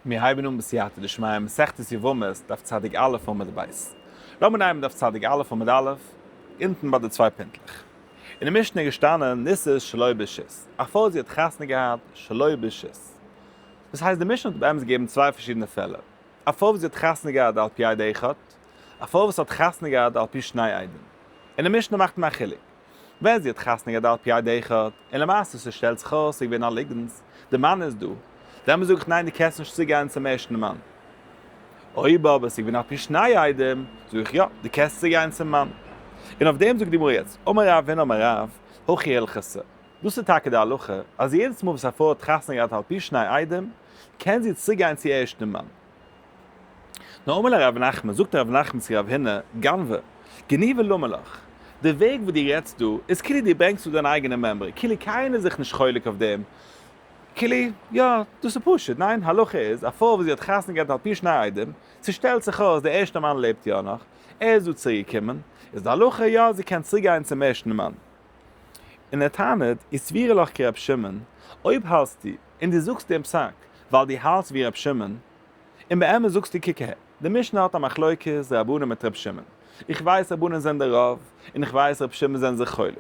מיר הייבן אן בסייעתא דשמיא מסכת יבמות דף צדיק א' עמוד ב'. לאמיר נעמען דף צדיק א' עמוד א', אונטן ביי די צוויי פינטלעך. אין די משנה איז געשטאנען נישאת שלא ברשות, א פרוי זי האט חתונה געהאט שלא ברשות. דאס הייסט די משנה האט באמת געגעבן צוויי פארשידענע פעלער. א פרוי וואס זי האט חתונה געהאט על פי עד אחד, א פרוי וואס האט חתונה געהאט על פי שני עדים. אין די משנה מאכט מען א חילוק. ווען זי האט חתונה געהאט על פי עד אחד, און למעשה ס'שטעלט זיך אויס ס'איז געווען א ליגנס, די מאן איז דא, דעמאלס זאג איך ניין דו קענסט נישט צוגיין צום ערשטן מאן. אויב אבער ס'איז געווען על פי שני עדים, זאג איך יא, דו קענסט צוגיין צום מאן. און אויף דעם זאגט די גמרא יעצט, אמר רב הונא אמר רב, הכי הלכתא. דאס איז טאקע די הלכה, אז יעדעס מאל וואס א פרוי האט חתונה געהאט על פי שני עדים, קען זי צוגיין צו ערשטן מאן. נאר אמר ליה רב נחמן, זאגט רב נחמן צו רב הונא, גנבא, גניבא למה לך, די וועג וואס דו רעדסט דא, איז כאילו דו ברענגסט דא דיין אייגענע מימרא, כאילו קיינער איז זיך נישט חולק אויף דעם, כאילו, יא, דאס איז פשוט, ניין, הלכה איז, א פרוי וואס זי האט חתונה געהאט על פי שני עדים, ס'שטעלט זיך אויס דער ערשטער מאן לעבט יא נאך, ער איז דא צוריק געקומען, איז די הלכה, יא, זי קען צוריק גיין צום ערשטן מאן. און ער טענה'ט, אי סבירא לך כרב שמעון, אויב האלסטו, און דו זאגסט דעם פסק, ווייל דו האלטסט ווי רב שמעון, און באמת זאגסטו קוק אהער, די משנה האט א מחלוקת רבנן מיט ר' שמעון, איך ווייס רבנן זענען די רוב, און איך ווייס ר' שמעון זענען זיך חולק.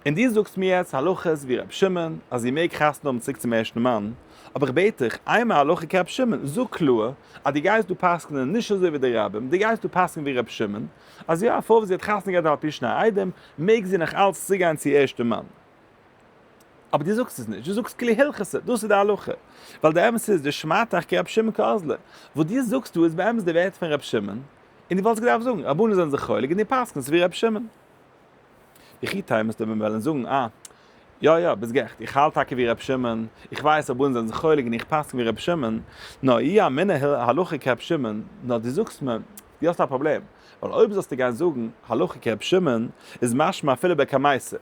און דו זאגסט מיר יעצט הלכות ווי ר' שמעון, אז זי מעג חתונה האבן צוריק צום ערשטן מאן, אבער איך בעט דיך, אימא הלכה כר' שמעון, זאג קלאר אז דו גייסט דא פסק'נען נישט אזוי ווי די רבים, דו גייסט דא פסק'נען ווי ר' שמעון, אז יא, א פרוי וואס זי האט חתונה געהאט על פי שני עדים, מעג זי נאך אלץ צוגיין צו איר ערשטן מאן. אבער דו זאגסט עס נישט, דו זאגסט כאילו הלכתא, דאס איז די הלכה. ווייל די אמת איז, דשמעתך כרבי שמעון קאזלע. וואס דו זאגסט דא איז באמת די ווערטער פון רבי שמעון, און דו וואלסט געדארפט זאגן, רבנן זענען זיך חולק און דו פסק'נסט ווי רבי שמעון. וכי תימא וועסטו מיר וועלן זאגן, אה, יא יא, ביסט גערעכט, איך האלט טאקע ווי רבי שמעון, איך ווייס רבנן זענען זיך חולק און איך פסק'ן ווי רבי שמעון, נאר אי אמינא הלכה כרבי שמעון, נאר דו זאגסט מיר, דו האסט א פראבלעם, ווייל אויב זאלסטו גיין זאגן הלכה כרבי שמעון, איז משמע אפילו בקמייתא.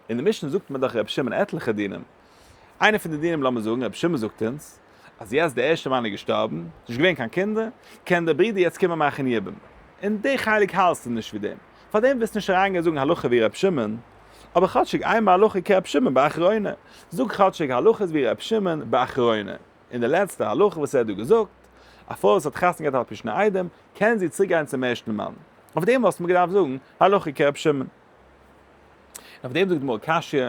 אין די משנה זאגט מען דאך רבי שמעון עטליכע דינים. איינע פון די דינים לאמיר זאגן רבי שמעון זאגט אונז אז יעצט די ערשטע מאן איז געשטארבן, ס'נישט געווען קיין קינדער, קען דער ברודער יעצט קומען מאכן יבום. אין די חלק האלסטו נישט ווי דעם. פארדעם ווילסטו נישט אריינגיין זאגן הלכה ווי רבי שמעון. אבער כאטשיג אימא הלכה כרבי שמעון באחרונה. זאג כאטשיג הלכות ווי רבי שמעון באחרונה. אין די לעצטע הלכה וואס ער האט דא געזאגט, א פרוי וואס האט חתונה געהאט על פי שני עדים, קען זי צוריק צום ערשטן מאן. אויף דעם וואלסטו מיר געדארפט זאגן הלכה כרבי שמעון. אויף דעם זאגט די גמרא קשיא,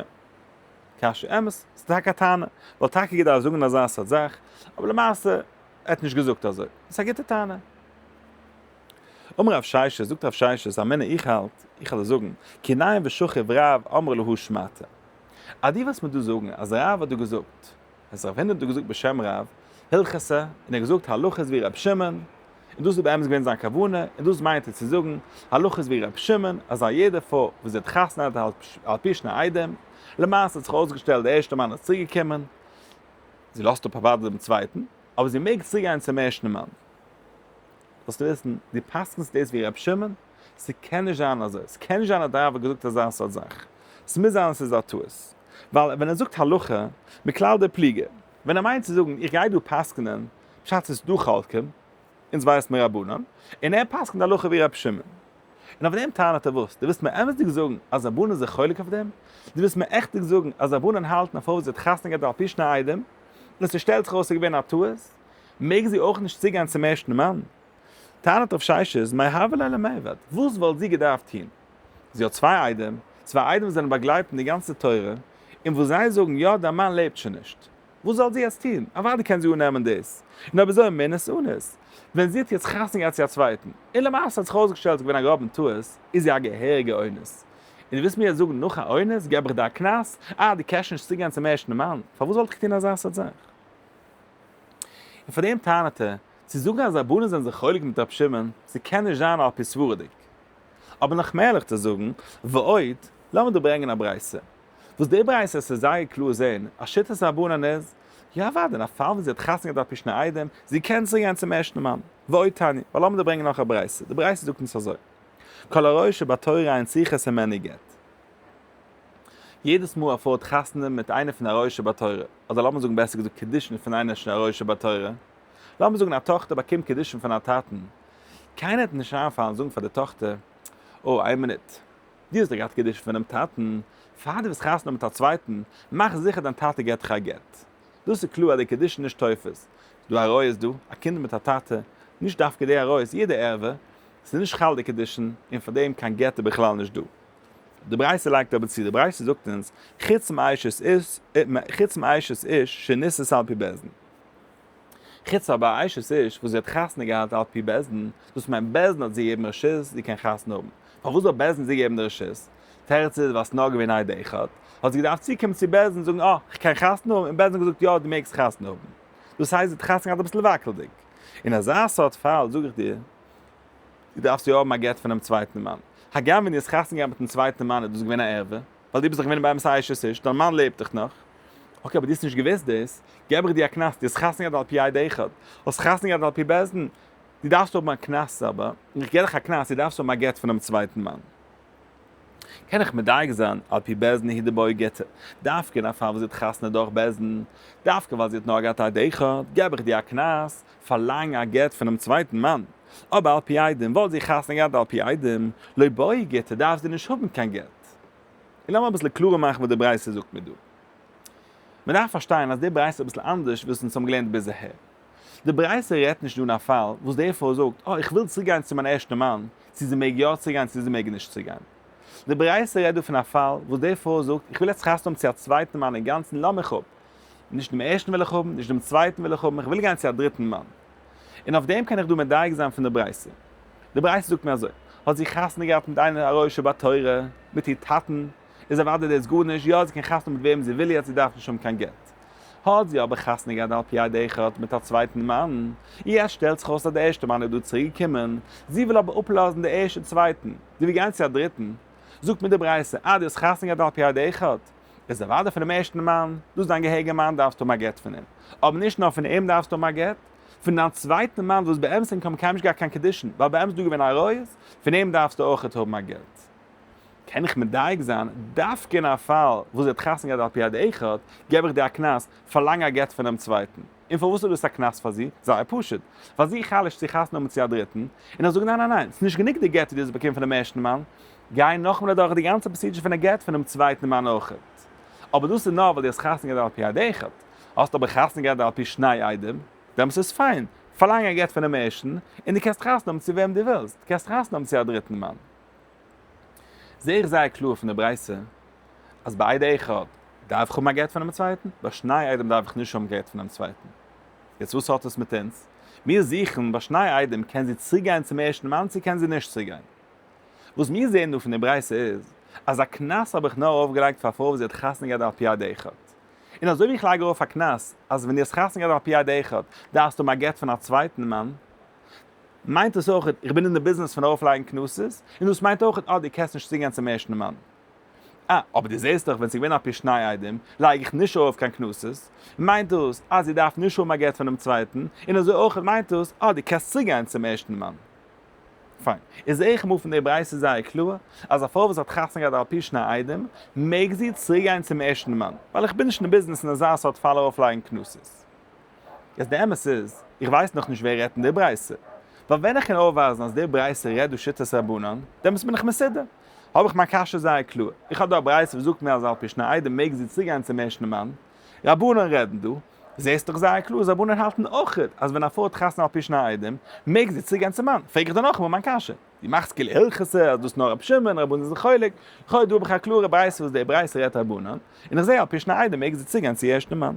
קשיא אמת, ס'איז טאקע א טענה, וואלט טאקע געדארפט זאגן אזא סארט זאך, אבער למעשה ער האט נישט געזאגט אזוי, ס'איז א גוטע טענה. אמר רב ששת, זאגט רב ששת, אמינא איך האלט, איך וועל זאגן, כי ניים ושכיב רב אמר להו שמעתא. אז דו וועסט מיר דא זאגן אז רב האט דא געזאגט, אז רב הונא האט דא געזאגט בשם רב, הלכתא, און ער האט געזאגט הלכות ווי ר' שמעון, און דאס איז באמת געווען זיין כוונה, און דאס מיינט ער צו זאגן, הלכות ווי ר' שמעון, אז א יעדע פרוי וואס זי האט חתונה געהאט על פי שני עדים, למעשה האט זיך אויסגעשטעלט די ערשטע מאן איז צוריק געקומען, זי לאזט אפ אוודאי דעם צווייטן, אבער זי מעג צוריק גיין צום ערשטן מאן. זאלסטו וויסן, דו פסק'נסט דאס ווי ר' שמעון? ס'קען נישט זיין אזוי, ס'קען נישט זיין אז דער רב האט געזאגט אזא סארט זאך, ס'מוז זיין אז ס'איז א טעות, ווייל ווען ער זאגט הלכה, מכלל דפליגי, ווען ער מיינט צו זאגן איך גיי דא פסק'נען, פשט ס'איז דא חולקים, אונז ווייסט מיר רבנן, און ער פסק'נט הלכה ווי ר' שמעון. און אויף דעם טענה'ט ער וואס? דו ווילסט מיר אמת'דיג זאגן אז רבנן זענען חולק אויף דעם? דו ווילסט מיר עכטיג זאגן אז רבנן האלטן אויף וואס זי האט חתונה געהאט על פי שני עדים, און ס'שטעלט זיך אויס ס'איז געווען א טעות, מעג זי אויך נישט צוגיין צום ערשטן מאן? טענה'ט רב ששת, מאי הוה ליה למיעבד, וואס וואלט זי געדארפט טון? זי האט צוויי עדים, צוויי עדים וואס זענען באגלייבט אין די גאנצע תורה, און וואס זיי זאגן יא דיין מאן לעבט שוין נישט. וואס זאל זי יעצט טון? אוודאי קען זי אננעמען דאס. און אויב אזוי מינוס אנוס. ווען זי האט יעצט חתונה געהאט צו א צווייטן, און למעשה האט זיך אויסגעשטעלט ס'איז געווען א גראבן טעות, איז זי א געהעריגע אונס. און דו ווילסט מיר יעצט זאגן נאך א אונס געב איך דיר א קנס? אה, דו קענסט נישט צוגיין צום ערשטן מאן. פארוואס וואלט איך געטון אזא סארט זאך? און פאר דעם טענה'ט ער, צו זאגן אז רבנן זענען זיך חולק מיט ר' שמעון, ס'קען נישט זיין על פי סברה'דיג. אבער נאך מער ערליך צו זאגן, ועוד, לאמיר דא ברענגען א ברייתא. וואס די ברייתא עס איז זייער קלאר זעהן אז שיטת רבנן איז, יא אוודאי, אין א פאל ווען זי האט חתונה געהאט על פי שני עדים, זי קען צוריק גיין צום ערשטן מאן. ועוד תניא, ווייל לאמיר דא ברענגען נאך א ברייתא, די ברייתא זאגט אונז אזוי, כל עריות שבתורה אין צריכות הימנו גט. יעדעס מאל א פרוי האט חתונה מיט איינער פון די עריות שבתורה, אדער לאמיר זאגן בעסער געזאגט קידושין פון איינער של עריות שבתורה, לאמיר זאגן א טאכטער באקומט קידושין פון א טאטן, קיינער וועט נישט איינפאלן זאגן פאר די טאכטער, אוי איין מינוט, דו האסט דאך געהאט קידושין פונעם טאטן, פאר דו וועסט חתונה האבן מיט א צווייטן, מאך זיכער דיין טאטע געבט דיך א גט. דאס איז קלאר אז די קידושין נישט תופס. דא עריות דא, א קינד מיט א טאטע, נישט דווקא די עריות, יעדע ערווה, ס'איז נישט חל די קידושין, און פאר דעם קיין גט איז בכלל נישט דא. די ברייתא לייגט אבער צו, די ברייתא זאגט אונז, חוץ מאשת איש, חוץ מאשת איש שנישאת על פי בית דין. חוץ אבער א אשת איש וואס זי האט חתונה געהאט על פי בית דין, דאס מיינט בית דין האט זי געגעבן רשות זי קען חתונה האבן. פארוואס זאל בית דין זי געבן די רשות? תירוץ איז ווייל ס'איז נאר געווען עד אחד, האט זי געדארפט צוקומען צו בית דין זאגן אה, כ'קען חתונה האבן, און בית דין האט געזאגט יא דו מעגסט חתונה האבן. דאס הייסט זי האט חתונה געהאט אביסל וואקלדיג. אין אזא סארט פאל זאג איך דיר, דו דארפסט יא האבן א גט פונעם צווייטן מאן. הגם ווען דו האסט חתונה געהאט מיטן צווייטן מאן איז דאס געווען א ערווה, ווייל דו ביסט דאך געווען באמת א אשת איש, דיין מאן לעבט דאך נאך. okay, אבער דו האסט נישט געוואוסט דאס, געב איך דיר א קנס, דו האסט חתונה געהאט על פי עד אחד, האסט חתונה געהאט על פי בית דין, דו דארפסט האבן א קנס אבער, איך געב דיך א קנס, דו דארפסט האבן א גט פונעם צווייטן מאן. קען איך מדייק זיין, על פי בית דין הוא דבעיא גיטא, דווקא אין א פאל וואס זי האט חתונה דורך בית דין, דווקא ווייל זי האט נאר געהאט עד אחד, געב איך דיר א קנס, פארלאנג א גט פונעם צווייטן מאן. אבער על פי עדים, וואלט זי חתונה געהאט על פי עדים, לא בעיא גיטא, דארף זי נישט האבן קיין גט. און לאמיר אביסל קלארער מאכן וואס די ברייתא זאגט מיר דא. מען דארף פארשטיין אז די ברייתא איז אביסל אנדערש ווי וואס אונז האבן געלערנט ביז אהער. די ברייתא רעדט נישט דא אין א פאל וואס די פרוי זאגט, אה, איך וויל צוריק גיין צו מיין ערשטע מאן, צו זי מעג יא צוריק גיין צו זי מעג נישט צוריק גיין. די ברייתא רעדט דא פון א פאל וואס די פרוי זאגט, איך וויל יעצט חתונה האבן צו א צווייטן מאן אינגאנצן, לאז מיך אפ. נישט דעם ערשטן וויל איך האבן, נישט דעם צווייטן וויל איך האבן, איך וויל גיין צו א דריטן מאן. און אויף דעם קען איך דא מדייק זיין פון די ברייתא. די ברייתא זאגט מיר אזוי, האט זי חתונה געהאט מיט איינער א עריות שבתורה, מיט איר טאטן, איז אוודאי דאס גארנישט, יא זי קען חתונה מיט וועם זי וויל יעצט, זי דארף נישט האבן קיין גט. האט זי אבער חתונה געהאט על פי עד אחד מיט א צווייטן מאן, יעצט שטעלט זיך אויס אז די ערשטע מאן איז דא צוריק געקומען, זי וויל אבער אפלאזן די ערשטע צווייטן, זי וויל גיין צו א דריטן, זאגט מיר די ברייתא, אה דו האסט חתונה געהאט על פי עד אחד, איז אוודאי פונעם ערשטן מאן, דאס איז דיין געהעריגער מאן דארפסטו האבן א גט פון אים, אבער נישט נאר פון אים דארפסטו האבן א גט, פון דיין צווייטן מאן וואס באמת ענק האבן קיינמאל נישט געהאט קיין קידושין, ווייל באמת איז דא געווען עריות, פון אים דארפסטו אויכעט האבן א גט. קען איך מדייק זיין, דווקא אין א פאל וואס זי האט חתונה געהאט על פי עד אחד, געב איך דיר א קנס, פארלאנג א גט פונעם צווייטן. און פארוואס איז דאס א קנס פאר זי? זייער פשוט, ווייל זי חלש'ט צו חתונה האבן צו א דריטן, און איך זאג ניין ניין ניין, ס'איז נישט גענוג די גט וואס דו האסט באקומען פונעם ערשטן מאן, גיי נאכאמאל אדורך די גאנצע procedure פון א גט פונעם צווייטן מאן אויכעט. אבער דאס איז נאר ווייל דו האסט חתונה געהאט על פי עד אחד. האסט אבער חתונה געהאט על פי שני עדים, דעמאלטס איז פיין, פארלאנג א גט פונעם ערשטן, און דו קענסט חתונה האבן צו וועם דו ווילסט, דו קענסט חתונה האבן צו א דריטן מאן. זע איך זייער קלאר פון די ברייתא אז ביי עד אחד דארף איך האבן א גט פונעם צווייטן, ביי שני עדים דארף איך נישט האבן גט פונעם צווייטן. יעצט וואס האט עס מיט אונז? מיר זוכן ביי שני עדים קען זי צוגיין צום ערשטן מאן צו קען זי נישט צוגיין? וואס מיר זעען דא פון די ברייתא איז אז א קנס האב איך נאר ארויפגעלייגט פאר א פרוי וואס זי האט חתונה געהאט על פי עד אחד. און אזוי ווי איך לייג ארויף א קנס אז ווען דו האסט חתונה געהאט על פי עד אחד דארפסטו האבן א גט פון א צווייטן מאן, מיינט דאס אויך איך בין אין די ביזנעס פון ארויפלייגן קנסות, און דאס מיינט אויך אה דו קענסט נישט צוגיין צום ערשטן מאן. אה, אבער דו זעסט דאך ווען ס'איז געווען על פי שני עדים לייג איך נישט ארויף קיין קנסות, מיינט דאס אז זי דארף נישט האבן א גט פונעם צווייטן, און אזוי אויך מיינט דאס אה דו קענסט צוגיין צום ערשטן מאן. פיין. איז זעה איך אמאל פון די ברייתא זייער קלאר אז א פרוי וואס האט חתונה געהאט על פי שני עדים מעג זי צוריק גיין צום ערשטן מאן, ווייל איך בין נישט אין ביזנעס אין אזא סארט פאל ארויפלייגן קנסות. יעצט די אמת איז, איך ווייס נאכנישט ווער רעדט אין די ברייתא, ווייל ווען איך קען אויפווייזן אז די ברייתא רעדט דא שיטת רבנן, דעמאלטס בין איך מסודר. האב איך מיין קשיא זייער קלאר, איך האב דא א ברייתא וואס זאגט מיר אז על פי שני עדים מעג זי צוריק גיין צום ערשטן מאן, רבנן רעדן דא, זעסט דאך זייער קלאר אז רבנן האלטן אויכעט אז ווען א פרוי האט חתונה על פי שני עדים מעג זי צוריק גיין צום מאן, פרעג איך דיר נאכאמאל מיין קשיא, דו מאכסט כאילו הלכתא אז דאס איז נאר רבי שמעון, רבנן זענען חולק, לכאו' דא האב איך א קלארע ברייתא וואס די ברייתא רעדט רבנן, און איך זע על פי שני עדים מעג זי צוריק גיין צו ערשטן מאן.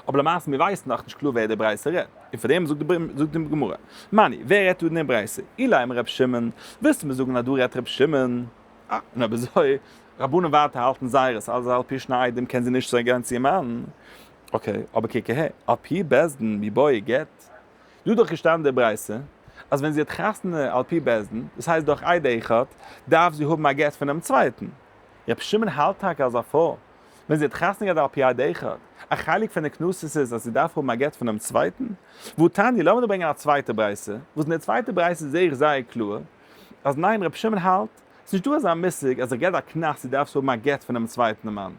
אבער למעשה מיר ווייסן נאך נישט קלאר ווער די ברייתא רעדט, און פאר דעם זאגט די גמרא, מני, ווער רעדט דא אין די ברייתא? אילימא רבי שמעון, ווילסטו מיר זאגן אז דא רעדט רבי שמעון? אה, און אויב אזוי, רבנן ווייטער האלטן זייערס אז על פי שני עדים קען זי נישט צוריק גיין צו איר מאן. okay, אבער קוק אהער, על פי בית דין מיבעיא גט. דא איז דאך געשטאנען די ברייתא אז ווען זי האט חתונה על פי בית דין, דאס הייסט דורך עד אחד, דארף זי האבן א גט פונעם צווייטן. רבי שמעון האלט טאקע אז א פרוי ווען זי האט חתונה געהאט על פי עד אחד, א חלק פון די קנסות איז אז זי דארף האבן א גט פונעם צווייטן. והא תניא, לאמיר דא ברענגען א צווייטע ברייתא, וואס אין די צווייטע ברייתא זעה איך זייער קלאר אז ניין, רבי שמעון האלט, ס'איז נישט דא אזא מושג אז איך געב א קנס דו דארפסט האבן א גט פונעם צווייטן מאן.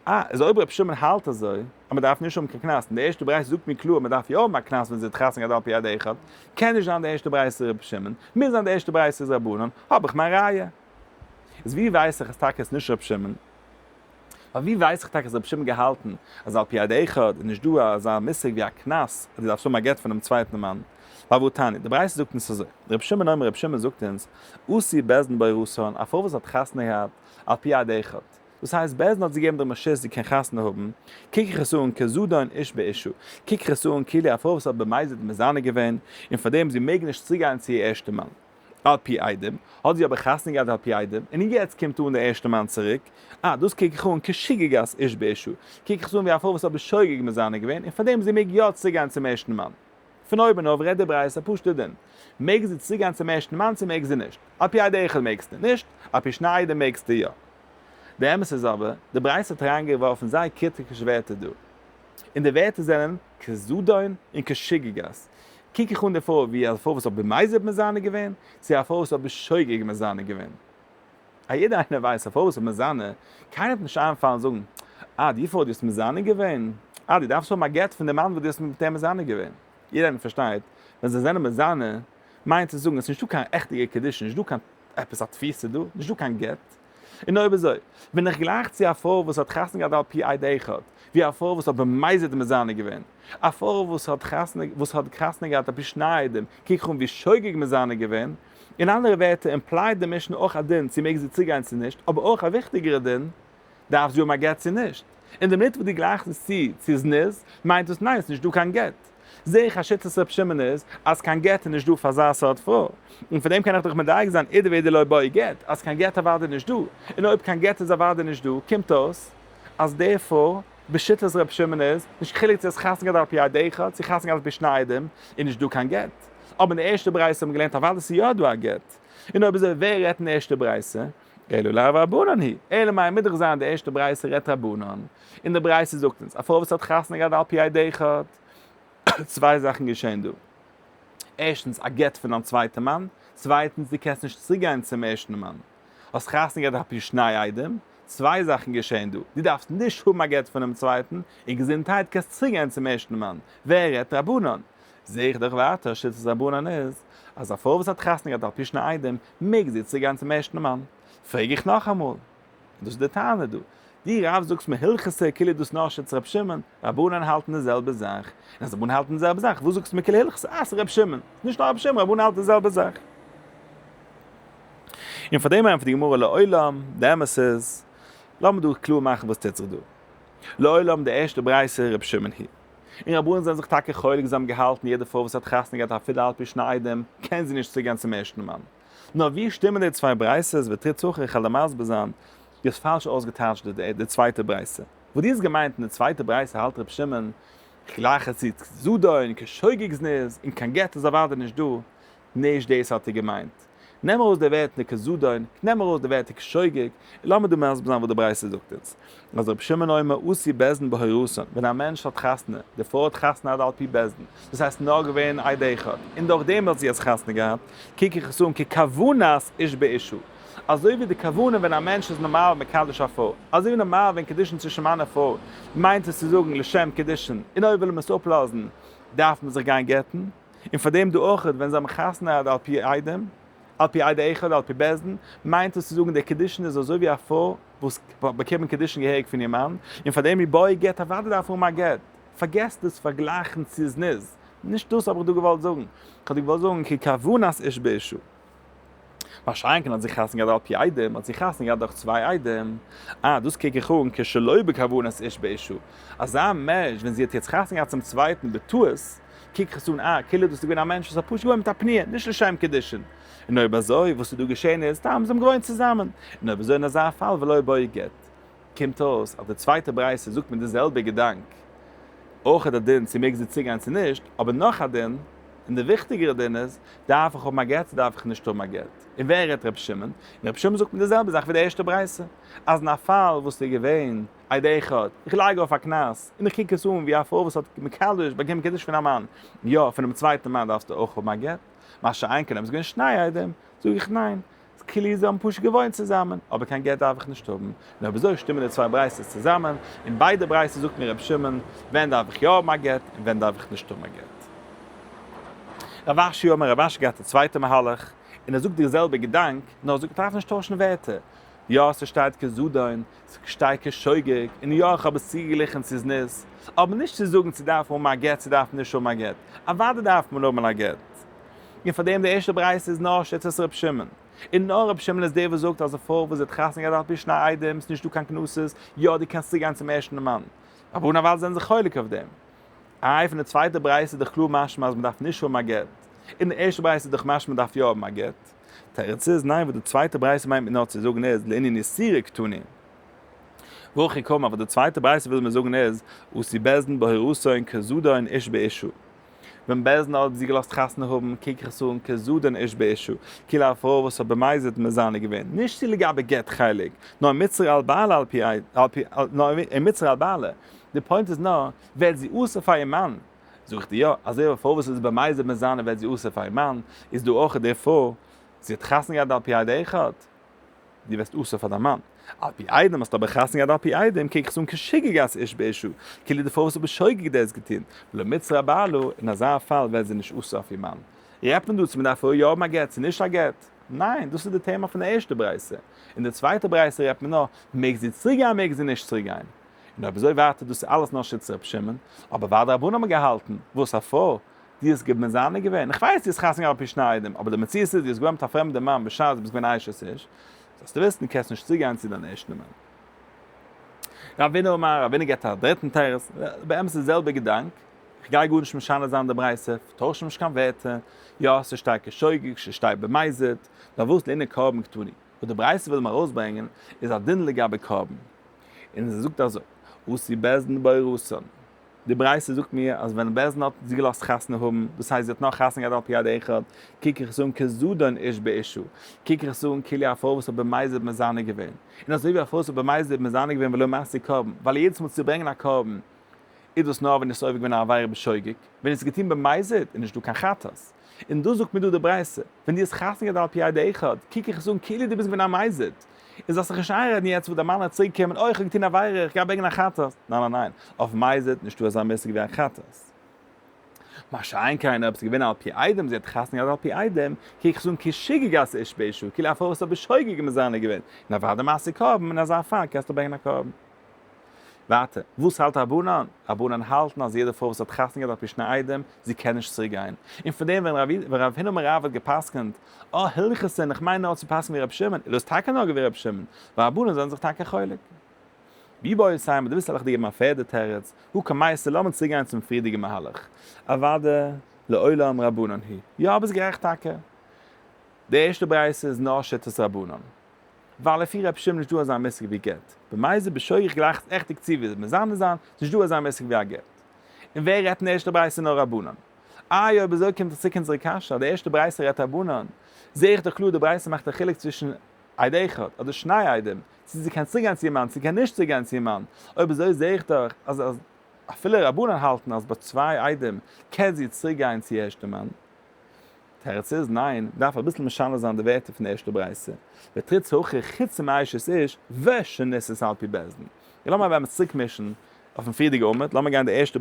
אה, איז אויב רבי שמעון האלט אזוי, אז מען דארף נישט האבן קיין קנס, און די ערשטע ברייתא זאגט מיר קלאר אז מען דארף יא האבן א קנס ווען זי האט חתונה געהאט על פי עד אחד, קען נישט זיין די ערשטע ברייתא רבי שמעון, מוז זיין די ערשטע ברייתא איז רבנן, האב איך מיין ראיה. איז ווי ווייס איך אז טאקע איז נישט רבי שמעון? ווייל ווי ווייס איך טאקע אז רבי שמעון געהאלטן אז על פי עד אחד איז נישט דא אזא מושג ווי א קנס אז דו דארפסט האבן א גט פונעם צווייטן מאן? ווייל והא תניא, די ברייתא זאגט אונז אזוי, רבי שמעון אומר רבי שמעון זאגט אונז, עשו בית דין בהורתן, א פרוי וואס האט חתונה געהאט על פי עד אחד, דאס הייסט בית דין האט זי געגעבן דעם רשות זי קען חתונה האבן, קוק איך עס אן כזדון איש באשה, קוק איך עס אן כאילו א פרוי וואס האט במזיד מזנה געווען, און פארדעם זי מעג נישט צוגיין צו איר ערשטע מאן. על פי עדים, האט זי אבער חתונה געהאט על פי עדים, און יעצט קומט אן דער ערשטער מאן צוריק, אה, דאס קוק איך אן כשגגת איש באשה, קוק איך עס אן ווי א פרוי וואס האט בשוגג מזנה געווען, און פארדעם זי מעג יא צוגיין צום ערשטן מאן. פון אויבן אויף רעדט די ברייתא א פשוט'ע דין, מעג זי צוגיין צום ערשטן מאן צו מעג זי נישט? על פי עד אחד מעגסטו נישט, על פי שני עדים מעגסטו יא. די אמת איז אבער, די ברייתא האט אריינגעווארפן זייער קריטיקישע ווערטער דא. און די ווערטער זענען כזדון און כשגגת. קוק איך אן די פרוי ווי א פרוי וואס האט במזיד מזנה געווען, צו א פרוי וואס האט בשוגג מזנה געווען. א יעדער איינער ווייסט א פרוי וואס האט מזנה, קיינער וועט נישט איינפאלן זאגן, אה די פרוי דו האסט מזנה געווען, אה דו דארפסט האבן א גט פון די מאן וואס דו האסט מיט אים מזנה געווען. יעדער איינער פארשטייט, ווען זיי זענען מזנה, מיינט צו זאגן עס איז נישטא קיין עכטיגע קידושין, נישטא קיין עפעס א תפיסה דא, נישטא קיין גט. און אויב אזוי, בין איך גלייך צו א פרוי וואס האט חתונה געהאט על פי עד אחד, ווי א פרוי וואס האט במזיד מזנה געווען. א פרוי וואס האט חתונה וואס האט חתונה געהאט על פי שני עדים, קוק איך אן ווי שוגג מזנה געווען. אין אנדערע ווערטער, implied די משנה אויך א דין צו מעג זי צוגיין צו נישט, אבער אויך א וויכטיגערע דין, דארף זי האבן א גט צו נישט. אין די מינוט וואס דו גלייכסט עס צו צו זנות, מיינט דאס ניין, עס איז נישט דא קיין גט. זעה איך אז שיטת ר' שמעון איז אז קיין גט איז נישט דא פאר אזא סארט פרוי. און פון דעם קען איך דאך מדייק זיין אידי ואידי לא בעי גט, אז קיין גט אוודאי נישט דא. און אויב קיין גט איז אוודאי נישט דא, קומט אויס אז די פרוי, בשיטת ר' שמעון איז, נישט חילוק צו עס חתונה געהאט על פי עד אחד, צו חתונה געהאט על פי שני עדים, איז נישט דא קיין גט. אבער אין די ערשטע ברייתא האט מען געלערנט אוודאי ס'איז יא דא א גט. און אויב אזוי ווער רעדט אין די ערשטע ברייתא? אלא לאו רבנן היא, אלא מאי מוז דאך זיין די ערשטע ברייתא רעדט רבנן, און די ברייתא זאגט אונז, א פרוי וואס האט חתונה געהאט על פי עד אחד, צוויי זאכן געשען דא, ערשטנס א גט פון דיין צווייטע מאן, צווייטנס דו קענסט נישט צוגיין צום ערשטן מאן, האסט חתונה געהאט על פי שני עדים, צוויי זאכן געשען דא, דו דארפסט נישט האבן א גט פונעם צווייטן, און געזונטהייט קענסט צוגיין צום ערשטן מאן, ווער רעדט רבנן? זעה איך דאך ווייטער שיטת רבנן איז אז א פרוי וואס האט חתונה געהאט על פי שני עדים מעג זי צוגיין צום ערשטן מאן. פרעג איך נאכאמאל, און דאס איז די טענה דא, דו רב זאגסט מיר הלכתא כאילו דאס נאר שיטת ר' שמעון, רבנן האלטן די זעלבע זאך, און אז רבנן האלטן די זעלבע זאך וואס זאגסטו מיר כאילו הלכתא אה ס'איז ר' שמעון, ס'איז נישט נאר ר' שמעון, רבנן האלטן די זעלבע זאך. און פאר דעם ענטפערט די גמרא לעולם, די אמת איז, לאמיר דא קלאר מאכן וואס טוט זיך דא. לעולם די ערשטע ברייתא ר' שמעון היא. און רבנן זענען זיך טאקע חולק, זיי האבן געהאלטן יעדע פרוי וואס האט חתונה געהאט אפילו על פי שני עדים קען זי נישט צוגיין צום ערשטן מאן. נאר ווי שטימען די צוויי ברייתות ותריץ הכי איך וועל דיר מסביר זיין, דו האסט פאלש אויסגעטייטשט די צווייטע ברייתא. וואס דו האסט געמיינט אין די צווייטע ברייתא האלט ר' שמעון גלייך עס צו זדון כשוגג זנות און קיין גט איז אוודאי נישט דא, נישט דאס האט ער געמיינט. נעם ארויס די ווערטער כזדון, נעם ארויס די ווערטער כשוגג, און לאמיר דא מסביר זיין וואס די ברייתא זאגט אונז. אז רבי שמעון אומר עשו בית דין בהורתן, ווען א מענטש האט חתונה, די פרוי האט חתונה עד על פי בית דין, דאס הייסט נאר געווען עד אחד, און דורך דעם האט זי יעצט חתונה געהאט, קוק איך עס אן ככוונת איש באשה, אזוי ווי די כוונה ווען א מענטש איז נארמאל מקדש א פרוי, אזוי ווי נארמאל ווען קידושין צווישן מאן און פרוי מיינט עס צו זאגן לשם קידושין, און אויב וויל מען עס אפלאזן דארף מען זיך גיין גט'ן. און פאר דעם דא אויכעט ווען זיי האבן חתונה עד על פי עדים, על פי עד אחד על פי בית דין, מיינט עס צו זאגן דער קידושין איז אזוי ווי א פרוי וואס האט באקומען קידושין געהעריג פון איר מאן, און פאר דעם איר בעי גט אוודאי דארף האבן א גט. פארגעס דאס פארגלייכן צו זנות, נישט דאס האב איך דא געוואלט זאגן, איך האב דא געוואלט זאגן ככוונת איש באשה. מה שאין כן האט זי חתונה געהאט על פי עדים, האט זי חתונה געהאט דורך צוויי עדים, אה דאס קוק איך אן כשלא בכוונת איש באשה, אזא מענטש ווען זי האט יעצט חתונה געהאט צום צווייטן בטעות, קוק איך עס אן אה, כאילו דאס איז געווען א מענטש וואס האט פשוט געוואוינט מיט א פניה, נישט לשם קידושין. און אויב אזוי, וואס איז דא געשען איז, סתם זיי האבן געוואוינט צוזאמען. און אויב אזוי אין אזא פאל ולא בעי גט. קומט אויס אז די צווייטע ברייתא זאגט מיט די זעלבע געדאנק אויך די דין צו מעג זי צוגיין צו נישט, אבער נאך א דין, און די וויכטיגערע דין איז, דארף איך האבן א גט צו דארף איך נישט האבן א גט? און ווער רעדט ר' שמעון? און ר' שמעון זאגט מיט די זעלבע זאך ווי די ערשטע ברייתא, אז אין א פאל וואס איז געווען עד אחד, איך לייג אויף א קנס, און איך קוק עס אן ווי א פרוי וואס האט מקדש, באקומען קידוש פון א מאן, יא, פונעם צווייטן מאן דארפסטו אויך האבן א גט, מה שאין כן אויב עס איז געווען שני עדים, זאג איך ניין, כאילו זיי האבן פשוט געוואוינט צוזאמען, אבער קיין גט דארף איך נישט האבן, און אויב אזוי שטימען די צוויי ברייתות צוזאמען, אין ביידע ברייתות זאגט מיר רבי שמעון, ווען דארף איך יא האבן א גט, און ווען דארף איך נישט האבן א גט. רב אשי אמר, רב אשי געהאט א צווייטע מהלך, און ער זאגט די זעלבע געדאנק, נאר ער זאגט מ'דארף נישט טוישן ווערטער. יא, ס'שטייט כזדון, ס'שטייט כשוגג, און יא, איך האב עס צוגעגליכן צו זנות, אבער נישט צו זאגן צו דארף מען האבן א גט צו דארף מען נישט האבן א גט. אוודאי דארף מען האבן א גט. און פאר דעם די ערשטע ברייתא איז נאר שיטת ר' שמעון. און נאר ר' שמעון איז דער וואס זאגט אז א פרוי וואס האט חתונה געהאט על פי שני עדים ס'נישט דא קיין קנסות, יא דו קענסט צוגיין צום ערשטן מאן. רבנן אוודאי זענען זיך חולק אויף דעם. איי פון די צווייטע ברייתא איז דאך קלאר משמע אז מ'דארף נישט האבן א גט, און די ערשטע ברייתא איז דאך משמע מ'דארף יא האבן א גט. תירוץ איז, ניין וואס די צווייטע ברייתא מיינט מיר נאר צו זאגן איז לענין איסורי קתני. והכי קאמר וואס די צווייטע ברייתא וויל מיר זאגן איז, עשו בית דין בהורתן כזדון איש באשה. ווען בית דין האט זי געלאזט חתונה האבן קוק איך עס אן כזדון איש באשה, כאילו א פרוי וואס האט במזיד מזנה געווען, נישט צו לגבי גט חלק, נאר מצר על בעלה על פי על פי נאר מצר על בעלה, די point איז נאר, ווערט זי אסור פאר איר מאן? זאג איך דיר יא, אזוי ווי א פרוי וואס איז במזיד מזנה ווערט זי אסור פאר איר מאן, איז דא אויך די פרוי, זי האט חתונה געהאט על פי עד אחד, דו ווערסט אסור פאר דיין מאן. על פי עדים האסטו אבער חתונה געהאט על פי עדים, קוק איך עס אן כשגגת איש באשה, כאילו די פרוי וואס האט בשוגג דאס געטון, ולא מיתסרא אבעלה, אין אזא פאל ווערט זי נישט אסור אויף איר מאן. רעדט מען דא צו מען דארף יא האבן א גט צו נישט א גט? ניין, דאס איז די טעמע פון די ערשטע ברייתא. אין די צווייטע ברייתא רעדט מען נאר, מעג זי צוריק גיין מעג זי נישט צוריק גיין. און אויב אזוי ווייטער דאס איז אלעס נאר שיטת ר' שמעון, אבער ווייל די רבנן האבן געהאלטן, וואס א פרוי, דו האסט געבן מזנה געווען, איך ווייס דו האסט חתונה געהאט על פי שני עדים, אבער די מציאות איז דו האסט געווען מיט א פרעמדע מאן בשעת דו ביסט געווען אשת איש, זאלסטו וויסן דו קענסט נישט צוגיין צו דיין ערשטן מאן. רבינא אמר, רבינא געבט א דריטן תירוץ, באמת די זעלבע געדאנק, איך גיי גארנישט משנה זיין די ברייתא, כ'טויש נישט קיין ווערטער, יא ס'שטייט כשוגג, ס'שטייט במזיד, נאר וואס לענין קרבן קתני, וואס די ברייתא וויל מיר ארויסברענגען איז א דין לגבי קרבן, און זי זאגט אזוי, עשו בית דין בהורתן, די ברייתא זאגט מיר אז ווען בית דין האט זי געלאזט חתונה האבן, דאס הייסט זי האט נאך חתונה געהאט על פי עד אחד, קוק איך עס אן כזדון איש באשה, קוק איך עס אן כאילו א פרוי וואס האט במזיד מזנה געווען, און אזוי ווי א פרוי וואס האט במזיד מזנה געווען ולא משיא קרבן, ווייל יעדעס מאל צו ברענגען א קרבן איז דאס נאר ווען עס איז עובר געווען א עבירה בשוגג, ווען עס איז געטון במזיד איז נישט דא קיין חטאת. און דאס זאגט מיר דא די ברייתא, ווען דו האסט חתונה געהאט על פי עד אחד, קוק איך עס אן כאילו דו ביסט געווען א מזיד, און זאלסט זיך נישט איינרעדן יעצט וואס דיין מאן האט צוריק געקומען, אוי איך האב געטון א עבירה, איך גיי ברענגען א חטאת, ניין ניין ניין, אויף מזיד נישטא אזא מושג ווי א חטאת. מה שאין כן אויב עס איז געווען על פי עדים, זי האט חתונה געהאט על פי עדים, קוק איך עס אן כשגגת איש באשה, כאילו א פרוי וואס האט בשוגג מזנה געווען, און אוודאי משיא קרבן, אין אזא פאל קענסטו ברענגען א קרבן. ווייטער, וואס האלט רבנן? רבנן האלטן אז יעדע פרוי וואס האט חתונה געהאט על פי שני עדים, זי קען נישט צוריק גיין. און פון דעם ווען רב הונא אמר רב האט גע'פסק'נט, אה, הלכתא, איך מיין נאר צו פסק'ן ווי רבי שמעון, איז דאס טאקע נאר ווי רבי שמעון, ווייל רבנן זענען זיך טאקע חולק. ואיבעית אימא, דו ווילסט וועל איך דיר געבן א פערדע תירוץ, הא קמייתא, לאמיר צוריק גיין צום פריערדיגן מהלך. אוואדע, לעולם רבנן היא. יא, ביסט גערעכט טאקע. די ערשטע ברייתא איז נאר שיטת רבנן. ווייל לפי רב שמעון נישט דא אזא מושג ווי גט. במזיד בשוגג איך גלייך עס עכטיג צו ווי מזנה זיין, ס'נישט דא אזא מושג ווי א גט. און ווער רעדט אין די ערשטע ברייתא נאר רבנן? איי אויב אזוי קומט דאך צוריק אונזערע קשיא אז די ערשטע ברייתא רעדט רבנן, זעה איך דאך קלאר די ברייתא מאכט א חילוק צווישן עד אחד אדער שני עדים, צו זי קען צוריק גיין צו איר מאן צו זי קען נישט צוריק גיין צו איר מאן, אויב אזוי זעה איך דאך אז אז אפילו רבנן האלטן אז ביי צוויי עדים קען זי צוריק גיין צו איר ערשטע מאן. תירוץ איז, ניין, מ'דארף אביסל משנה זיין די ווערטער פון די ערשטע ברייתא, ותריץ הכי חוץ מאשת איש ושנישאת על פי בית דין. און לאמיר באמת צוריק מישן אויפן פריערדיגע עמוד, לאמיר גיין די ערשטע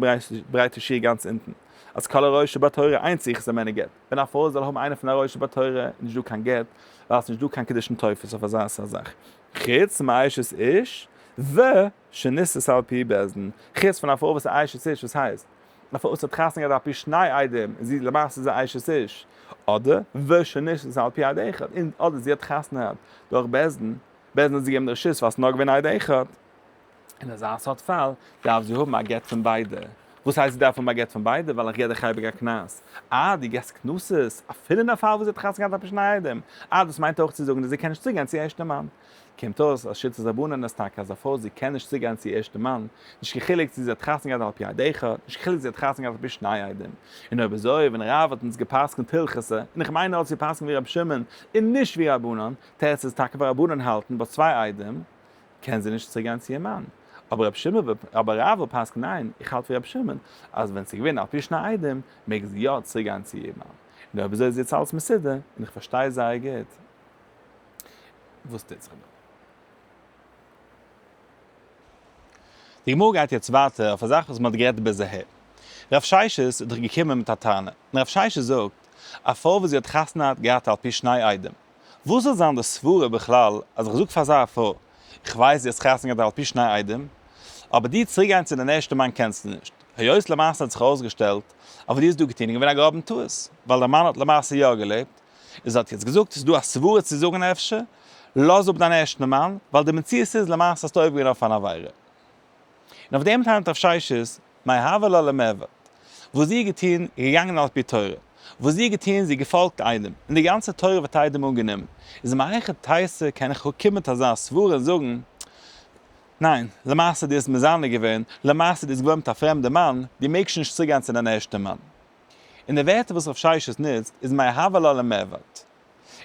ברייטע שורה גאנץ אונטן, אז כל הרואה שבתורה אין צריכה הימנו גט, ווען א פרוי זאל האבן איינער פון הרואה שבתורה איז נישט דא קיין גט, ווייל עס איז נישט דא קיין קידושין תופס אויף אזא סארט זאך, חוץ מאשת איש ושנישאת על פי בית דין, חוץ פון א פרוי וואס איז אשת איש, וואס הייסט? א פרוי וואס האט חתונה געהאט על פי שני עדים און זי למעשה איז א אשת איש, אדער ושנישאת על פי עד אחד, און אדער זי האט חתונה געהאט דורך בית דין, בית דין האט זי געגעבן די רשות ווייל ס'איז נאר געווען עד אחד, אין אזא סארט פאל דארף זי האבן א גט פון ביידע, וואס הייסט זי דארף האבן א גט פון ביידע? ווייל איך געב דיך אייביג א קנס, אה דו געבסט קנסות אפילו אין א פאל וואס זי האט חתונה געהאט על פי שני עדים, אה דאס מיינט אויך צו זאגן אז זי קען נישט צוגיין צו ערשטע מאן. קומט אויס אז שיטת רבנן איז טאקע אז א פרוי זי קען נישט צוגיין צו איר ערשטע מאן, נישט קיין חילוק צו זי האט חתונה געהאט על פי עד אחד, נישט קיין חילוק זי האט חתונה געהאט על פי שני עדים. און אויב אזוי ווען רב האט אונז גע'פסק'נט הלכתא, און איך מיין ער האט צו פסק'ן ווי רבי שמעון און נישט ווי רבנן, תירוץ איז טאקע ווייל רבנן האלטן ביי צוויי עדים קען זי נישט צוגיין צו איר מאן. אבער רבי שמעון אבער רב וויל פסק'ן ניין, איך האלט ווי רבי שמעון אז ווען ס'איז געווען על פי שני עדים מעג זי יא צוגיין צו איר מאן. און אויב אזוי איז יעצט אלעס מסודר, און איך פארשטיי זייער גוט. וואס טוט זיך דא? די גמרא גייט יעצט ווייטער אויף א זאך וואס מען האט גערעדט ביז אהער. רב ששת איז דאך געקומען מיט א טענה, און רב ששת זאגט, א פרוי וואס זי האט חתונה געהאט על פי שני עדים. וואס זאל זיין די סברה בכלל אז איך זאג פאר אזא פרוי, איך ווייס דו האסט חתונה געהאט על פי שני עדים, אבער דו צוריקגיין צו דיין ערשטע מאן קענסטו נישט, היות למעשה האט זיך ארויסגעשטעלט אז וואס דו האסט דא געטון איז געווען א גראבן טעות, ווייל דיין מאן האט למעשה יא געלעבט, און זי האט יעצט געזאגט ס'איז דא א סברה צו זאגן אפשר, לאז אפ דיין ערשטן מאן, ווייל די מציאות איז למעשה האסטו עובר געווען אויף אן עבירה. און אויף דעם טענה'ט רב ששת, מאי הוה לה למיעבד. וואס זי האט געטון איז געגאנגען על פי תורה. וואס זי האט געטון, זי האט געפאלגט עדים. און די גאנצע תורה ווערט עדים אנגענומען. איז מהיכא תיתי קען איך קומען מיט אזא סברה און זאגן, ניין, למעשה דו האסט מזנה געווען, למעשה דו האסט געוואוינט מיט א פרעמדע מאן, דו מעגסט שוין נישט צוגיין צו דיין ערשטע מאן. און די ווערטער וואס רב ששת נוצט איז מאי הוה לה למיעבד.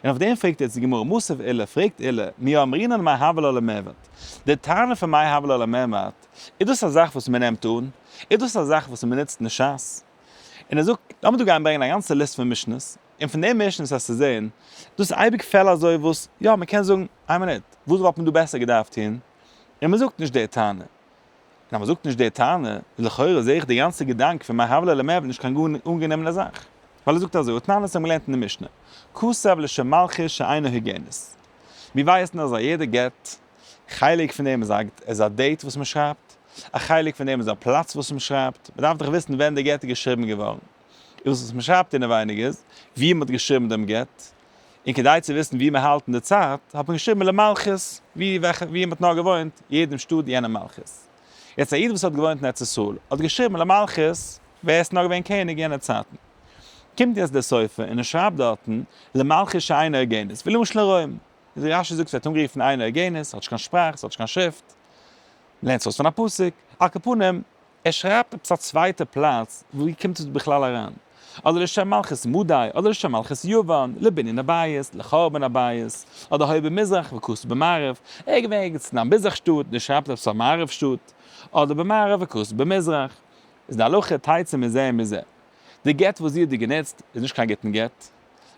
און אויף דעם פרעגט יעצט די גמרא, מתיב עולא, פרעגט עולא, מי אמרינן מאי הוה לה למיעבד? די טענה פון מאי הוה לה למיעבד, איז דאס א זאך וואס מען נעמט אן? איז דאס א זאך וואס מען נוצט אין שס? און ער זאגט, לאמיר דא גיין ברענגען א גאנצע ליסט פון משנה'ס, און פון די משנה'ס וועסטו זען, דאס איז אייביג פעל אזוי וואס, יא, מען קען זאגן, איין מינוט, וואס וואלט מען דא בעסער געדארפט טון? און מען זאגט נישט די טענה. און אז מען זאגט נישט די טענה, איז לכאורה זעה איך די גאנצע געדאנק פון מאי הוה לה למיעבד נישט קיין גאר אנגענומענע זאך. ווייל ער זאגט אזוי, ותנן אונז האבן געלערנט אין די משנה, כתב לשם מלכות שאינה הוגנת. מיר ווייסן אז א יעדע גט, חלק פון דעם איז א איז א date וואס מען שרייבט, א חלק פון דעם איז א פלאץ וואס מען שרייבט, מען דארף דאך וויסן ווען די גט איז געשריבן געווארן. און וואס מען שרייבט אינעווייניג איז, ווי מען האט געשריבן דעם גט, און כדי צו וויסן וואו מען האלט אין די צייט, האט מען געשריבן למלכות, ווי וועלכע וואו מען האט נאר געוואוינט, יעדעם שטאט יענע מלכות. יעצט א איד וואס האט געוואוינט אין ארץ ישראל, האט געשריבן למלכות, ווער עס איז נאר געווען קעניג יענע צייטן. קומט יעצט דער סופר און ער שרייבט דארטן למלכות שאינה הוגנת, ווי למשל אין רוים. ווי רשי זאגט ס'ווערט אנגערופן אינה הוגנת, ס'האט נישט קיין שפראך, ס'האט נישט קיין שריפט. מ'לערנט עס אויס פון א פסוק. על כל פנים, ער שרייבט עפעס א צווייטע פלאץ, ווי קומט עס בכלל אריין? אדער לשם מלכות מדי, אדער לשם מלכות יוון, לבנין הבית, לחורבן הבית, אדער היה במזרח וכתב במערב, ער איז געווען ערגעץ אין א מזרח שטאט און ער שרייבט עפעס א מערב שטאט, אדער במערב וכתב במזרח. איז די הלכה תצא מזה ומזה. די גט וואס זי האט דיר גענוצט איז נישט קיין גוטן גט,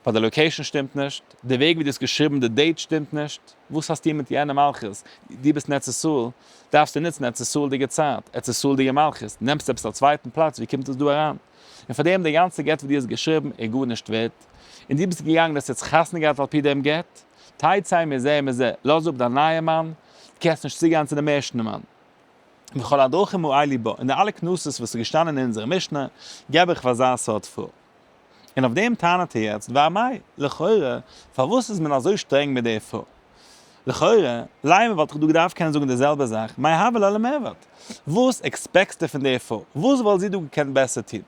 ווייל די location שטימט נישט, די וועג ווי דו האסט געשריבן די date שטימט נישט, וואס האסטו מיט יענע מלכות, דו ביסט אין ארץ ישראל, דארפסטו נוצן ארץ ישראל'דיגע צייט, ארץ ישראל'דיגע מלכות, נעמסט עפעס א צווייטן פלאץ, ווי קומט עס דא אריין? און פאר דעם די גאנצע גט וואס דו האסט געשריבן איז גארנישט ווערט, און דו ביסט געגאנגען האסט יעצט חתונה געהאט על פי דעם גט, תצא מזה ומזה, לאז אפ דיין נייע מאן, דו קענסט נישט צוגיין צו דעם ערשטן מאן. וכל הדרכים האלו בה, און די אלע קנסות וואס איז געשטאנען אין אונזערע משנה, געב איך פאר אזא סארט פרוי. און אויף דעם טענה'ט ער יעצט, ואמאי, לכאורה, פארוואס איז מען אזוי שטרענג מיט די פרוי? לכאורה, לימא וואלט איך דא געדארפט קענען זאגן די זעלבע זאך, מאי הוה לה למיעבד? וואס expect סטו פון די פרוי? וואס וואלט זי דא געקענט בעסער טון?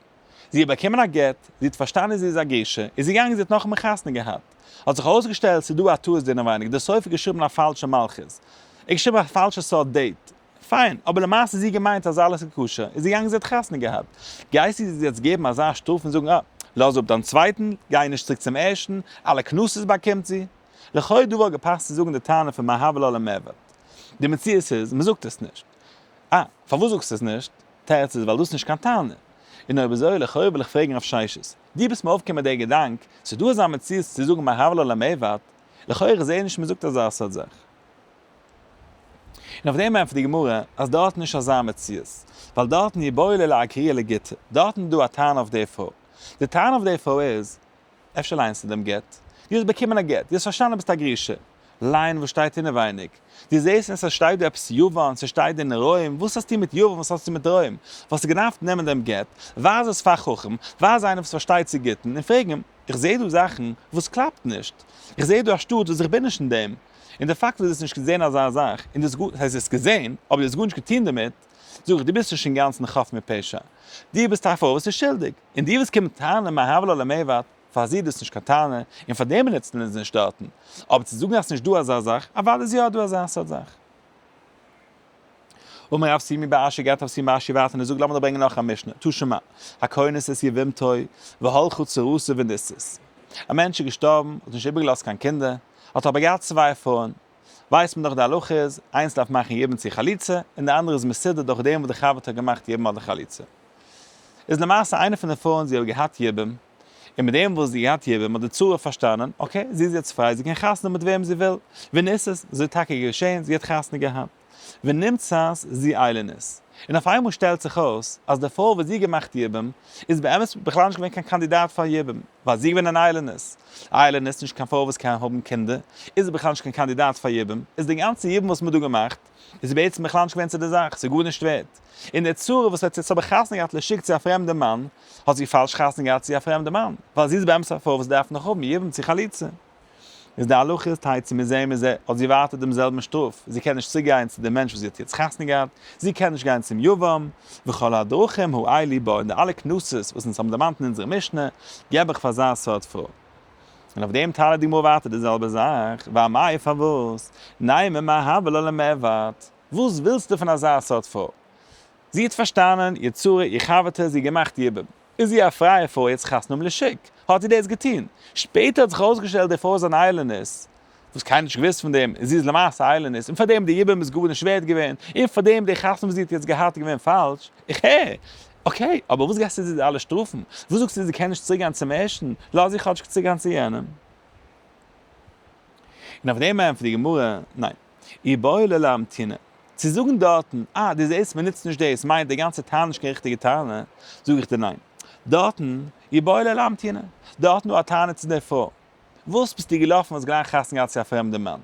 זי האט באקומען א גט, זי האט פארשטאנען זי איז א גרושה, איז זי געגאנגען זי האט נאכאמאל חתונה געהאט. האט זיך ארויסגעשטעלט ס'איז דא א טעות דא אינעווייניג, דער סופר האט געשריבן א פאלשע מלכות, ער האט געשריבן א פאלשע סארט date, פיין, אבער למעשה זי געמיינט אז אלעס איז כשר, איז זי געגאנגען זי האט חתונה געהאט. גייסטו איר יעצט געבן אזא שטראף און זאגן אה, לאז אפ דיין צווייטן, גיי נישט צוריק צום ערשטן, אלע קנסות באקומט זי? לכאו' דא וואלט געפאסט צו זאגן די טענה פון מאי הוה לה למיעבד. די מציאות איז, מ'זאגט עס נישט. אה, פארוואס זאגסטו עס נישט? תירוץ איז ווייל דאס איז נישט קיין טענה. און אויב אזוי לכאו' וויל איך פרעגן רב ששת, דו ביסט מיר אויפגעקומען מיט דער געדאנק, ס'איז דא אזא מציאות צו זאגן מאי הוה לה למיעבד? לכאו' איך זעה נישט מ'זאגט אזא סארט זאך. און אויף דעם ענטפערט די גמרא אז דארט נישט אזא מציאות, ווייל דארטן איבעיא ליה לאקרויי לגיטא, דארטן איז דא א טענה אויף די פרוי. די טענה אויף די פרוי איז, אפשר ליינסטו דעם גט? דו האסט באקומען א גט, דו האסט פארשטאנען ביסט א גרושה, ליין וואס שטייט אינעווייניג, דו זעסט אז ס'שטייט דא עפעס יוון, ס'שטייט דא אין רוים, וואס האסטו מיט יוון, וואס האסטו מיט רוים? וואלסטו געדארפט נעמען דעם גט, ווייז עס פאר חכם, ווייז איינער וואס פארשטייט צו גיטין און פרעג אים, איך זע דא זאכן וואס קלאפט נישט, איך זע דא א שטאט וואס איך בין נישט אין דעם, און די פאקט וואס דו האסט נישט געזען אזא זאך, און דו האסט גאר, ס'הייסט דו האסט געזען, אבער דו האסט גארנישט געטון דערמיט, זאג איך, דו ביסט נישט אינגאנצן חף מפשע, דו ביסט א פרוי וואס איז שולדיג, און דו וואס קומט טענה'ן מאי הוה לה למיעבד, פאר זי איז דאס נישט קיין טענה, און פאר דעם נוצט מען עס נישט דארטן. אבער צו זאגן אז ס'נישט דא אזא זאך, אוודאי איז יא דא אזא סארט זאך. אמר רב שימי בר אשי גייט רב שימי בר אשי ווייטער און ער זאגט לאמיר דא ברענגען נאך א משנה, תא שמע, הכונס את יבמתו והלכה צרתו ונישאת. א מענטש איז געשטארבן, האט נישט איבערגעלאזט קיין קינדער, האט אבער געהאט צוויי פרויען. ווייסט מען דאך די הלכה איז, איינס דארף מאכן יבום צו חליצה, און די אנדערע איז מסודר דורך דעם וואס די חבר'טע האט געמאכט יבום אדער חליצה. איז למעשה איינע פון די פרויען זי האט געהאט יבום, און מיט דעם וואס זי האט יבום האט די צרה פארשטאנען, okay, זי איז יעצט פריי, זי קען חתונה מיט וועם זי וויל, ונישאת, אזוי איז טאקע געשען, זי האט חתונה געהאט. ונמצאת זו איילונית. און אויף איינמאל שטעלט זיך אויס אז די פרוי וואס זי האט געמאכט יבום איז באמת בכלל נישט געווען קיין קאנדידאט פאר יבום, ווייל זי איז געווען אן איילונית. איילונית, נישט קיין פרוי וואס קען האבן קינדער, איז זי בכלל נישט קיין קאנדידאט פאר יבום, איז די גאנצע יבום וואס מען האט דא געמאכט איז בעצם בכלל נישט געווען צו די זאך, ס'איז גארנישט ווערט. און די צרה וואס האט יעצט אבער חתונה געהאט לשוק צו א פרעמדע מאן, האט זי פאלש חתונה געהאט צו א פרעמדע מאן, ווייל זי איז באמת א פרוי וואס דארף נאך האבן יבום צו חליצה. איז די הלכה איז תצא מזה ומזה, האט זי ווייטער דעם זעלבן שטראף, זי קען נישט צוגיין צו דעם מענטש וואס זי האט יעצט חתונה געהאט, זי קען נישט גיין צום יבם, וכל הדרכים האלו בה, און די אלע קנסות וואס אונז האבן דערמאנט אין אונזערע משנה, געב איך פאר אזא סארט פרוי. און אויף דעם טענה'ט די גמרא ווייטער די זעלבע זאך, ואמאי פארוואס, נימא מאי הוה לה למעבד, וואס ווילסטו פון אזא סארט פרוי? זי האט פארשטאנען איר צרה, איר חבר'טע, זי האט געמאכט יבום. איז זי א פרייע פרוי יעצט חתונה האבן לשוק? האט זי דאס געטון? שפעטער האט זיך ארויסגעשטעלט די פרוי איז אן איילונית, וואס קיינער האט נישט געוואוסט פון דעם, און זי איז למעשה איילונית, און פאר דעם די יבום איז גארנישט ווערט געווען, און פאר דעם די חתונה וואס זי האט יעצט געהאט איז געווען פאלש. איך הער. okay, אבער וואס גייסטו זי די אלע שטראפן? וואס זאגסטו זי קען נישט צוריקגיין צום ערשטן? לאז איר כאטש צוגיין צו יענעם. און אויף דעם ענטפערט די גמרא, ניין. איבעיא ליה לאמתינא. צו זאגן דארטן, אה, דו זעסט מען נוצט נישט דאס, מיינט די גאנצע טענה נישט קיין ריכטיגע טענה, זאג איך דיר ניין. דארטן, איבעיא ליה לאמתינא. דארטן דא א טענה צו דער פרוי. וואס ביסטו געלאפן האסט גלייך חתונה געהאט צו א פרעמדע מאן?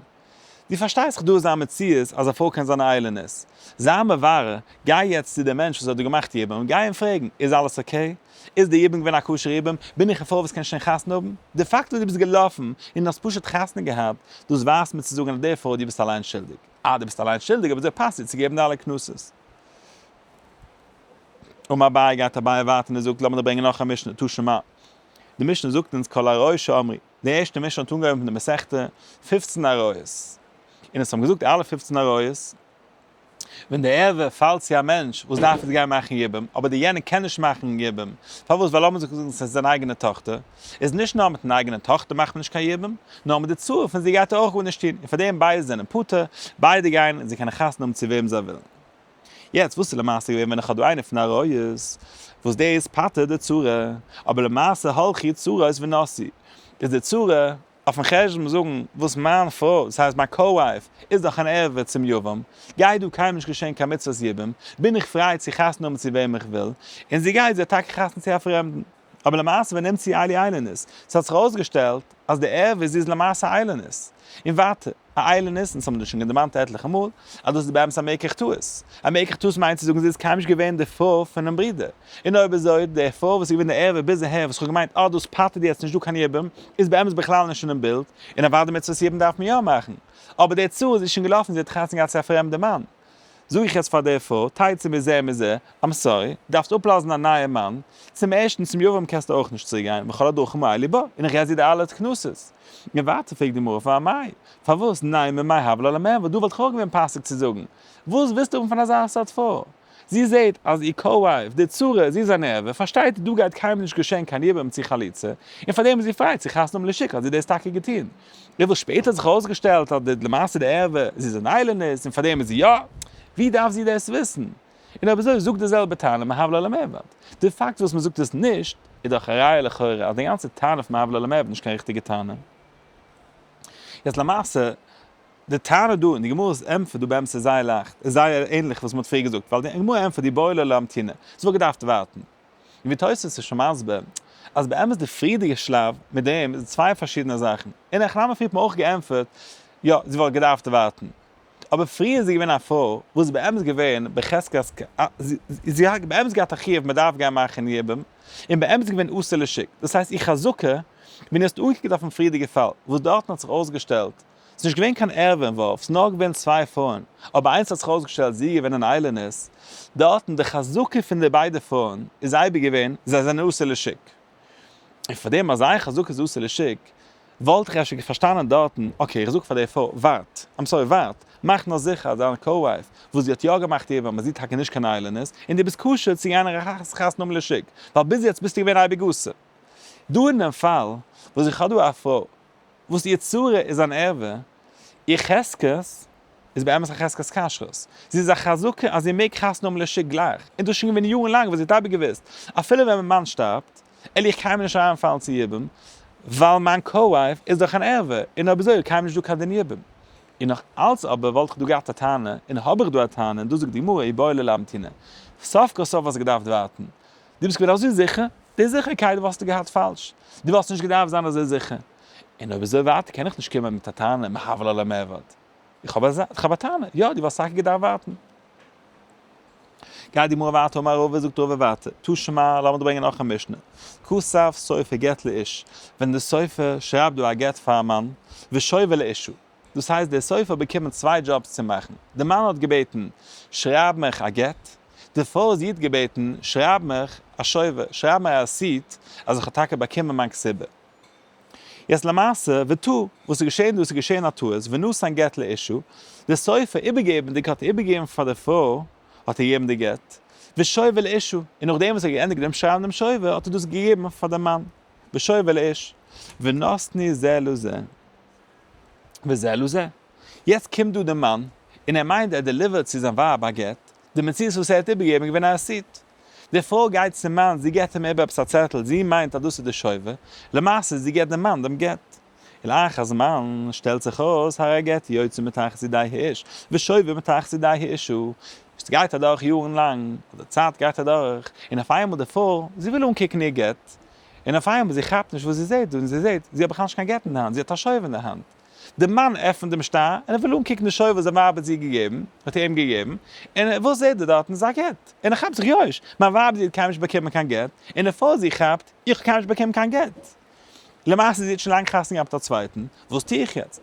דו פארשטייסט דאך דא איז א מציאות אז א פרוי קען זיין א איילונית. זיי מברר, גיי יעצט צו דעם מענטש וואס האט דא געמאכט יבום און גיי אים פרעגן, איז אלעס okay? איז די יבום געווען א כשר יבום? בין איך א פרוי וואס קען שוין חתונה האבן? די פאקט וואס דו ביסט געלאפן און האסט פשוט חתונה געהאט, דאס ווייזט מיר צו זאגן אז די פרוי דו ביסט אליין שולדיג. אה, דו ביסט אליין שולדיג, אבער אזוי פאסט דיר צו געבן די אלע קנסות. אמר אביי גייט אביי ווייטער און ער זאגט, לאמיר דיר ברענגען נאך א משנה, תא שמע. די משנה זאגט אונז כל עריות שאמרו, די ערשטע משנה האט אנגעהויבן פון די מסכתא פופצן עריות, און עס האבן געזאגט אלע פופצן עריות, ווען די ערווה פאלט צו א מענטש וואס דארף יעצט גיין מאכן יבום, אבער די יענער קען נישט מאכן יבום, פארוואס? ווייל לאמיר זאגן ס'איז זיין אייגענע טאכטער, איז נישט נאר מיטן אייגענע טאכטער מאכט מען נישט קיין יבום, נאר מיט די צרה פון זי גייט ער אויך גארנישט טון, און פארדעם ביידע זענען פטור, ביידע גייען און זיי קענען חתונה האבן צו וועם זיי ווילן. יעצט וואס איז למעשה געווען ווען איך האב דא איינע פון די עריות וואס דאס פטר'ט די צרה, אבער למעשה הלכו צרות ונשאו, איז די צרה אויפן חשבון זאגן וואס מיין פרוי, דאס הייסט מיין co-wife, איז דאך אן ערווה צום יבם, גייט דא קיינמאל נישט געשען קיין מצוות יבום, בין איך פריי צו חתונה האבן צו וועם איך וויל, און זי גייט, זי האט טאקע חתונה צו א פרעמדן. אבער למעשה ונמצאו אלו איילונית, ס'האט זיך ארויסגעשטעלט אז די ערווה זי איז למעשה איילונית. און ווייטער, א איילונית, אונז האבן דאס שוין געדערמאנט עטליכע מאל, אז דאס איז באמת א מקח טעות. א מקח טעות מיינט צו זאגן זי איז קיינמאל נישט געווען די פרוי פונעם ברודער. און אויב אזוי, די פרוי וואס איז געווען די ערווה ביז אהער, וואס איך האב געמיינט אה דאס פטר'ט יעצט נישט דא קיין יבום, איז באמת בכלל נישט אינעם בילד, און אוודאי מצוות יבום דארף מען יא מאכן. אבער די צרה זי איז שוין געלאפן זי האט חתונה געהאט צו א פרעמדע מאן. זאג איך יעצט פאר די פרוי, תצא מזה ומזה, I'm sorry, דארפסט אפלאזן א נייע מאן, צום ערשטן צום יבם קענסטו אויך נישט צוריק גיין, וכל הדרכים האלו בה, און איך געב זי די אלע קנסות. און ווייטער פרעגט די גמרא ואמאי, פארוואס נימא מאי הוה לה למיעבד, דא וואלט איך אויך געווען פאסיג צו זאגן, וואס ווילסטו האבן פון אזא סארט פרוי? זי זעט אז איר co-wife, די צרה, זי איז אן ערווה, פארשטייט דא גייט קיינמאל נישט געשען קיין יבום צו חליצה, און פארדעם איז זי פריי צו חתונה האבן לשוק האט זי דאס טאקע געטון. וויפיל שפעטער האט זיך ארויסגעשטעלט אז די למעשה די ערווה, זי איז אן איילונית און פארדעם איז זי יא, ווי דארף זי דאס וויסן? און אויב אזוי זאג די זעלבע טענה מאי הוה לה למיעבד. די פאקט וואס מ'זאגט עס נישט איז דאך א ראיה לכאורה אז די גאנצע טענה פון מאי הוה לה למיעבד איז נישט קיין ריכטיגע טענה. יעצט למעשה, די טענה דא און די גמרא'ס ענטפער דא באמת איז זייער לייכט, איז זייער ענליך וואס מ'האט פריער געזאגט, ווייל די גמרא ענטפערט איבעיא ליה לאמתינא, זי וואלט געדארפט ווארטן. און ווי תוספות איז שוין מסביר, אז באמת די פריערדיגע שלב מיט דעם איז צוויי פארשידענע זאכן. אין הכי נמי פריער האט מען אויך געענטפערט, יא, זי וואלט געדארפט ווארטן. אבער פריער איז זי געווען א פרוי וואס איז באמת געווען בחזקת, זי האט באמת געהאט א חיוב מען דארף גיין מאכן יבום, און באמת געווען אסור לשוק. דאס הייסט איר חזקה, ווען איר האסט אנגעקוקט אויפן פריערדיגע פאל, וואס דארטן האט זיך אויסגעשטעלט, ס'איז נישט געווען קיין ערווה involved, ס'איז נאר געווען צוויי פרויען, אבער איינס האט זיך אויסגעשטעלט זי איז געווען אן איילונית, דארטן די חזקה פון די ביידע פרויען איז אייביג געווען זיי זענען אסור לשוק. און פאר דעם אז זייער חזקה איז אסור לשוק, וואלט איך אפשר פארשטאנען דארטן, okay איך זאג פאר די פרוי, ווארט, I'm sorry ווארט, מאך נאר זיכער אז דיין co-wife וואס זי האט יא געמאכט יבום אז זי איז טאקע נישט קיין איילונית, און דו ביסט כשר צו גיין חתונה האבן לשוק, ווייל ביז יעצט ביסטו געווען אייביג אסור. דא אין דעם פאל וואס איך האב דא א פרוי וואס איר צורה איז אן ערווה, איר חזקת איז באמת א חזקת כשרות, זי איז א חזקה אז זי מעג חתונה האבן לשוק גלייך, און דאס איז שוין געווען יארן לאנג וואס זי האט אייביג געוואוסט, אפילו ווען מיין מאן שטארבט, על איך קיינמאל נישט אריינפאלן צו יבום, ווייל מיין co-wife איז דאך אן ערווה, און אויב אזוי איז קיינמאל נישט דא קיין דין יבום. און נאך אלץ אבער וואלט איך דא געהאט א טענה, און האב איך דא א טענה, און דא זאגט די גמרא, איבעיא להו לאמתינא. סוף כל סוף וואלסטו געדארפט ווארטן. דו ביסט געווען אזוי זיכער, די זיכערקייט וואלסטו געהאט פאלש. דו וואלסט נישט געדארפט זיין אזוי זיכער. און אויב אזוי ווייטער קען איך נישט קומען מיט א טענה, מה הוה ליה למיעבד. איך האב א טענה, יא, דו וואלסט טאקע געדארפט ווארטן. גייט די גמרא ווייטער אמר רבא, זאגט רבא ווייטער, תא שמע, לאמיר דא ברענגען נאך א משנה, כתב סופר גט לאיש, ווען דער סופר שרייבט דא א גט פאר א מאן, ושובר לאשה, דאס הייסט דער סופר האט באקומען צוויי דזשאבס צו מאכן, דער מאן האט געבעטן שרייב מיך א גט, די פרוי זי האט געבעטן שרייב מיך א שובר, שרייב מיר א receipt אז איך האב טאקע באקומען מיין כתובה. יעצט למעשה, ותו, וואס איז געשען דא? עס איז געשען א טעות, ונתן גט לאשה, די סופר איבערגעבנדיג האט ער איבערגעגעבן פאר די פרוי, האט ער געגעבן די גט, ושובר לאשה, און נאכדעם וואס ער האט געענדיגט דעם שרייבן דעם שובר האט ער דאס געגעבן פאר דעם מאן, ושובר לאיש, ונתנו זה לזה, וזה לזה. יעצט קומט דא דער מאן, און ער מיינט ער deliver ט צו זיין ווייב א גט, די מציאות וואס ער האט איבערגעגעבן איז געווען א receipt. די פרוי גייט צום מאן, זי געבט אים איבער עפעס א צעטל, זי מיינט אז דאס איז די שובר, למעשה זי געבט דעם מאן דעם גט. ולאחר זמן שטעלט זיך אויס הרי הגט יוצא מתחת ידי האיש, ושובר מתחת ידי האשה. עס גייט אדורך יארן לאנג, אדער צייט גייט אדורך, און אויף איינמאל די פרוי, זי וויל אנקוקן איר גט, און אויף איינמאל זי כאפט נישט וואס זי זעט דא, און זי זעט, זי האט בכלל נישט קיין גט אין די האנט, זי האט א שובר אין די האנט. די מאן עפנט דעם שטר און ער וויל אנקוקן די שובר וואס זיין ווייב האט זי געגעבן, האט ער אים געגעבן, און וואס זעט ער דארטן? ס'איז א גט. און ער כאפט זיך, יויש, מיין ווייב זי האט קיינמאל נישט באקומען קיין גט, און די פרוי זי כאפט, איך האב קיינמאל נישט באקומען קיין גט. למעשה זי האט שוין לאנג חתונה געהאט מיט א צווייטן, וואס טו איך יעצט?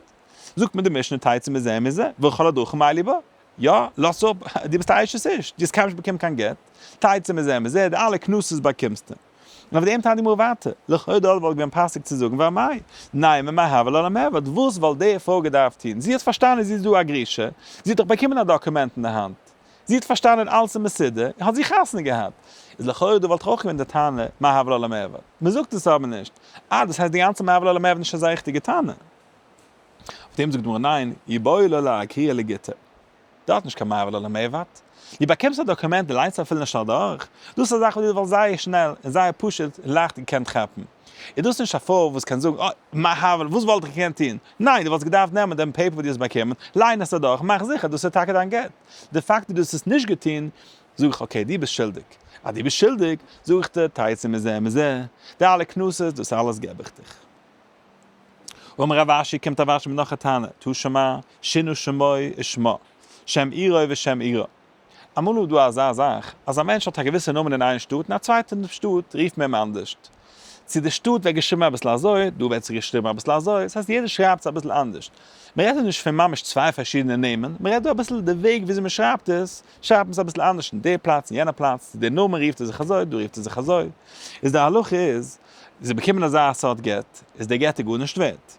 זאגט מיר די משנה תצא מזה ומזה, וכל הדרכים אלו בה. יא, לאז אפ, דו ביסט א אשת איש, דו האסט קיינמאל נישט באקומען קיין גט, תצא מזה ומזה, די אלע קנסות באקומסטו. און אויף דעם טענה'ט די גמרא ווייטער, לכאו' דארט וואלט געווען פאסיג צו זאגן ואמאי, נימא מה הוה לה למיעבד, וואס וואלט די פרוי געדארפט טון? זי האט פארשטאנען זי איז דא א גרושה, זי האט דאך באקומען א דאקומענט אין די האנט, זי האט פארשטאנען אלעס איז מסודר, האט זי חתונה געהאט. איז לכאו' דא וואלט דאך אויך געווען די טענה מה הוה לה למיעבד. מען זאגט עס אבער נישט. אה, דאס הייסט די גאנצע מה הוה לה למיעבד איז נישט אזא ריכטיגע טענה. אויף דעם זאגט די גמרא ניין, איבעיא ליה לאקרויי לגיטא. דו האסט נישט קיין מה הוה לה למיעבד. דו באקומסט א דאקומענט, דו ליינסט אפילו נישט אדורך. דאס איז א זאך וואס דו וואלסט זייער שנעל און זייער פשוט און לייכט געקענט כאפן. איז דאס נישט א פרוי וואס קען זאגן, אוי, מה הוה, וואס וואלט איך געקענט טון? ניין, דו וואלסט געדארפט נעמען דעם paper וואס דו האסט באקומען, ליין עס אדורך, מאך זיכער דאס איז טאקע דיין גט. די פאקט אז דו האסט עס נישט געטון, זאג איך, okay, דו ביסט שולדיג. אז דו ביסט שולדיג, זאג איך דיר, תצא מזה ומזה, די אלע קנסות, דאס אלעס געב איך דיך. אמר רב אשי, קומט רב אשי מיט נאך א טענה, תא שמע, שינו שמו ושמה, שם עירו ושם עירה. אמאל איז דא אזא זאך, אז א מענטש האט א געוויסע נאמען אין איין שטאט, אין א צווייטע שטאט רופט מען אים אנדערשט. צו די שטאט ווערט געשריבן אביסל אזוי, דא ווערט זיך געשריבן אביסל אזוי, ס'הייסט יעדער שרייבט עס אביסל אנדערשט. מען רעדט דא נישט פון ממש צוויי פארשידענע נעמען, מען רעדט דא אביסל די וועג וויאזוי מען שרייבט עס, שרייבט מען עס אביסל אנדערש אין די פלאץ און יענע פלאץ, צו די נאמען רופט ער זיך אזוי, דא רופט ער זיך אזוי. איז די הלכה איז, זיי באקומען אזא סארט גט, איז דער גט איז גארנישט ווערט.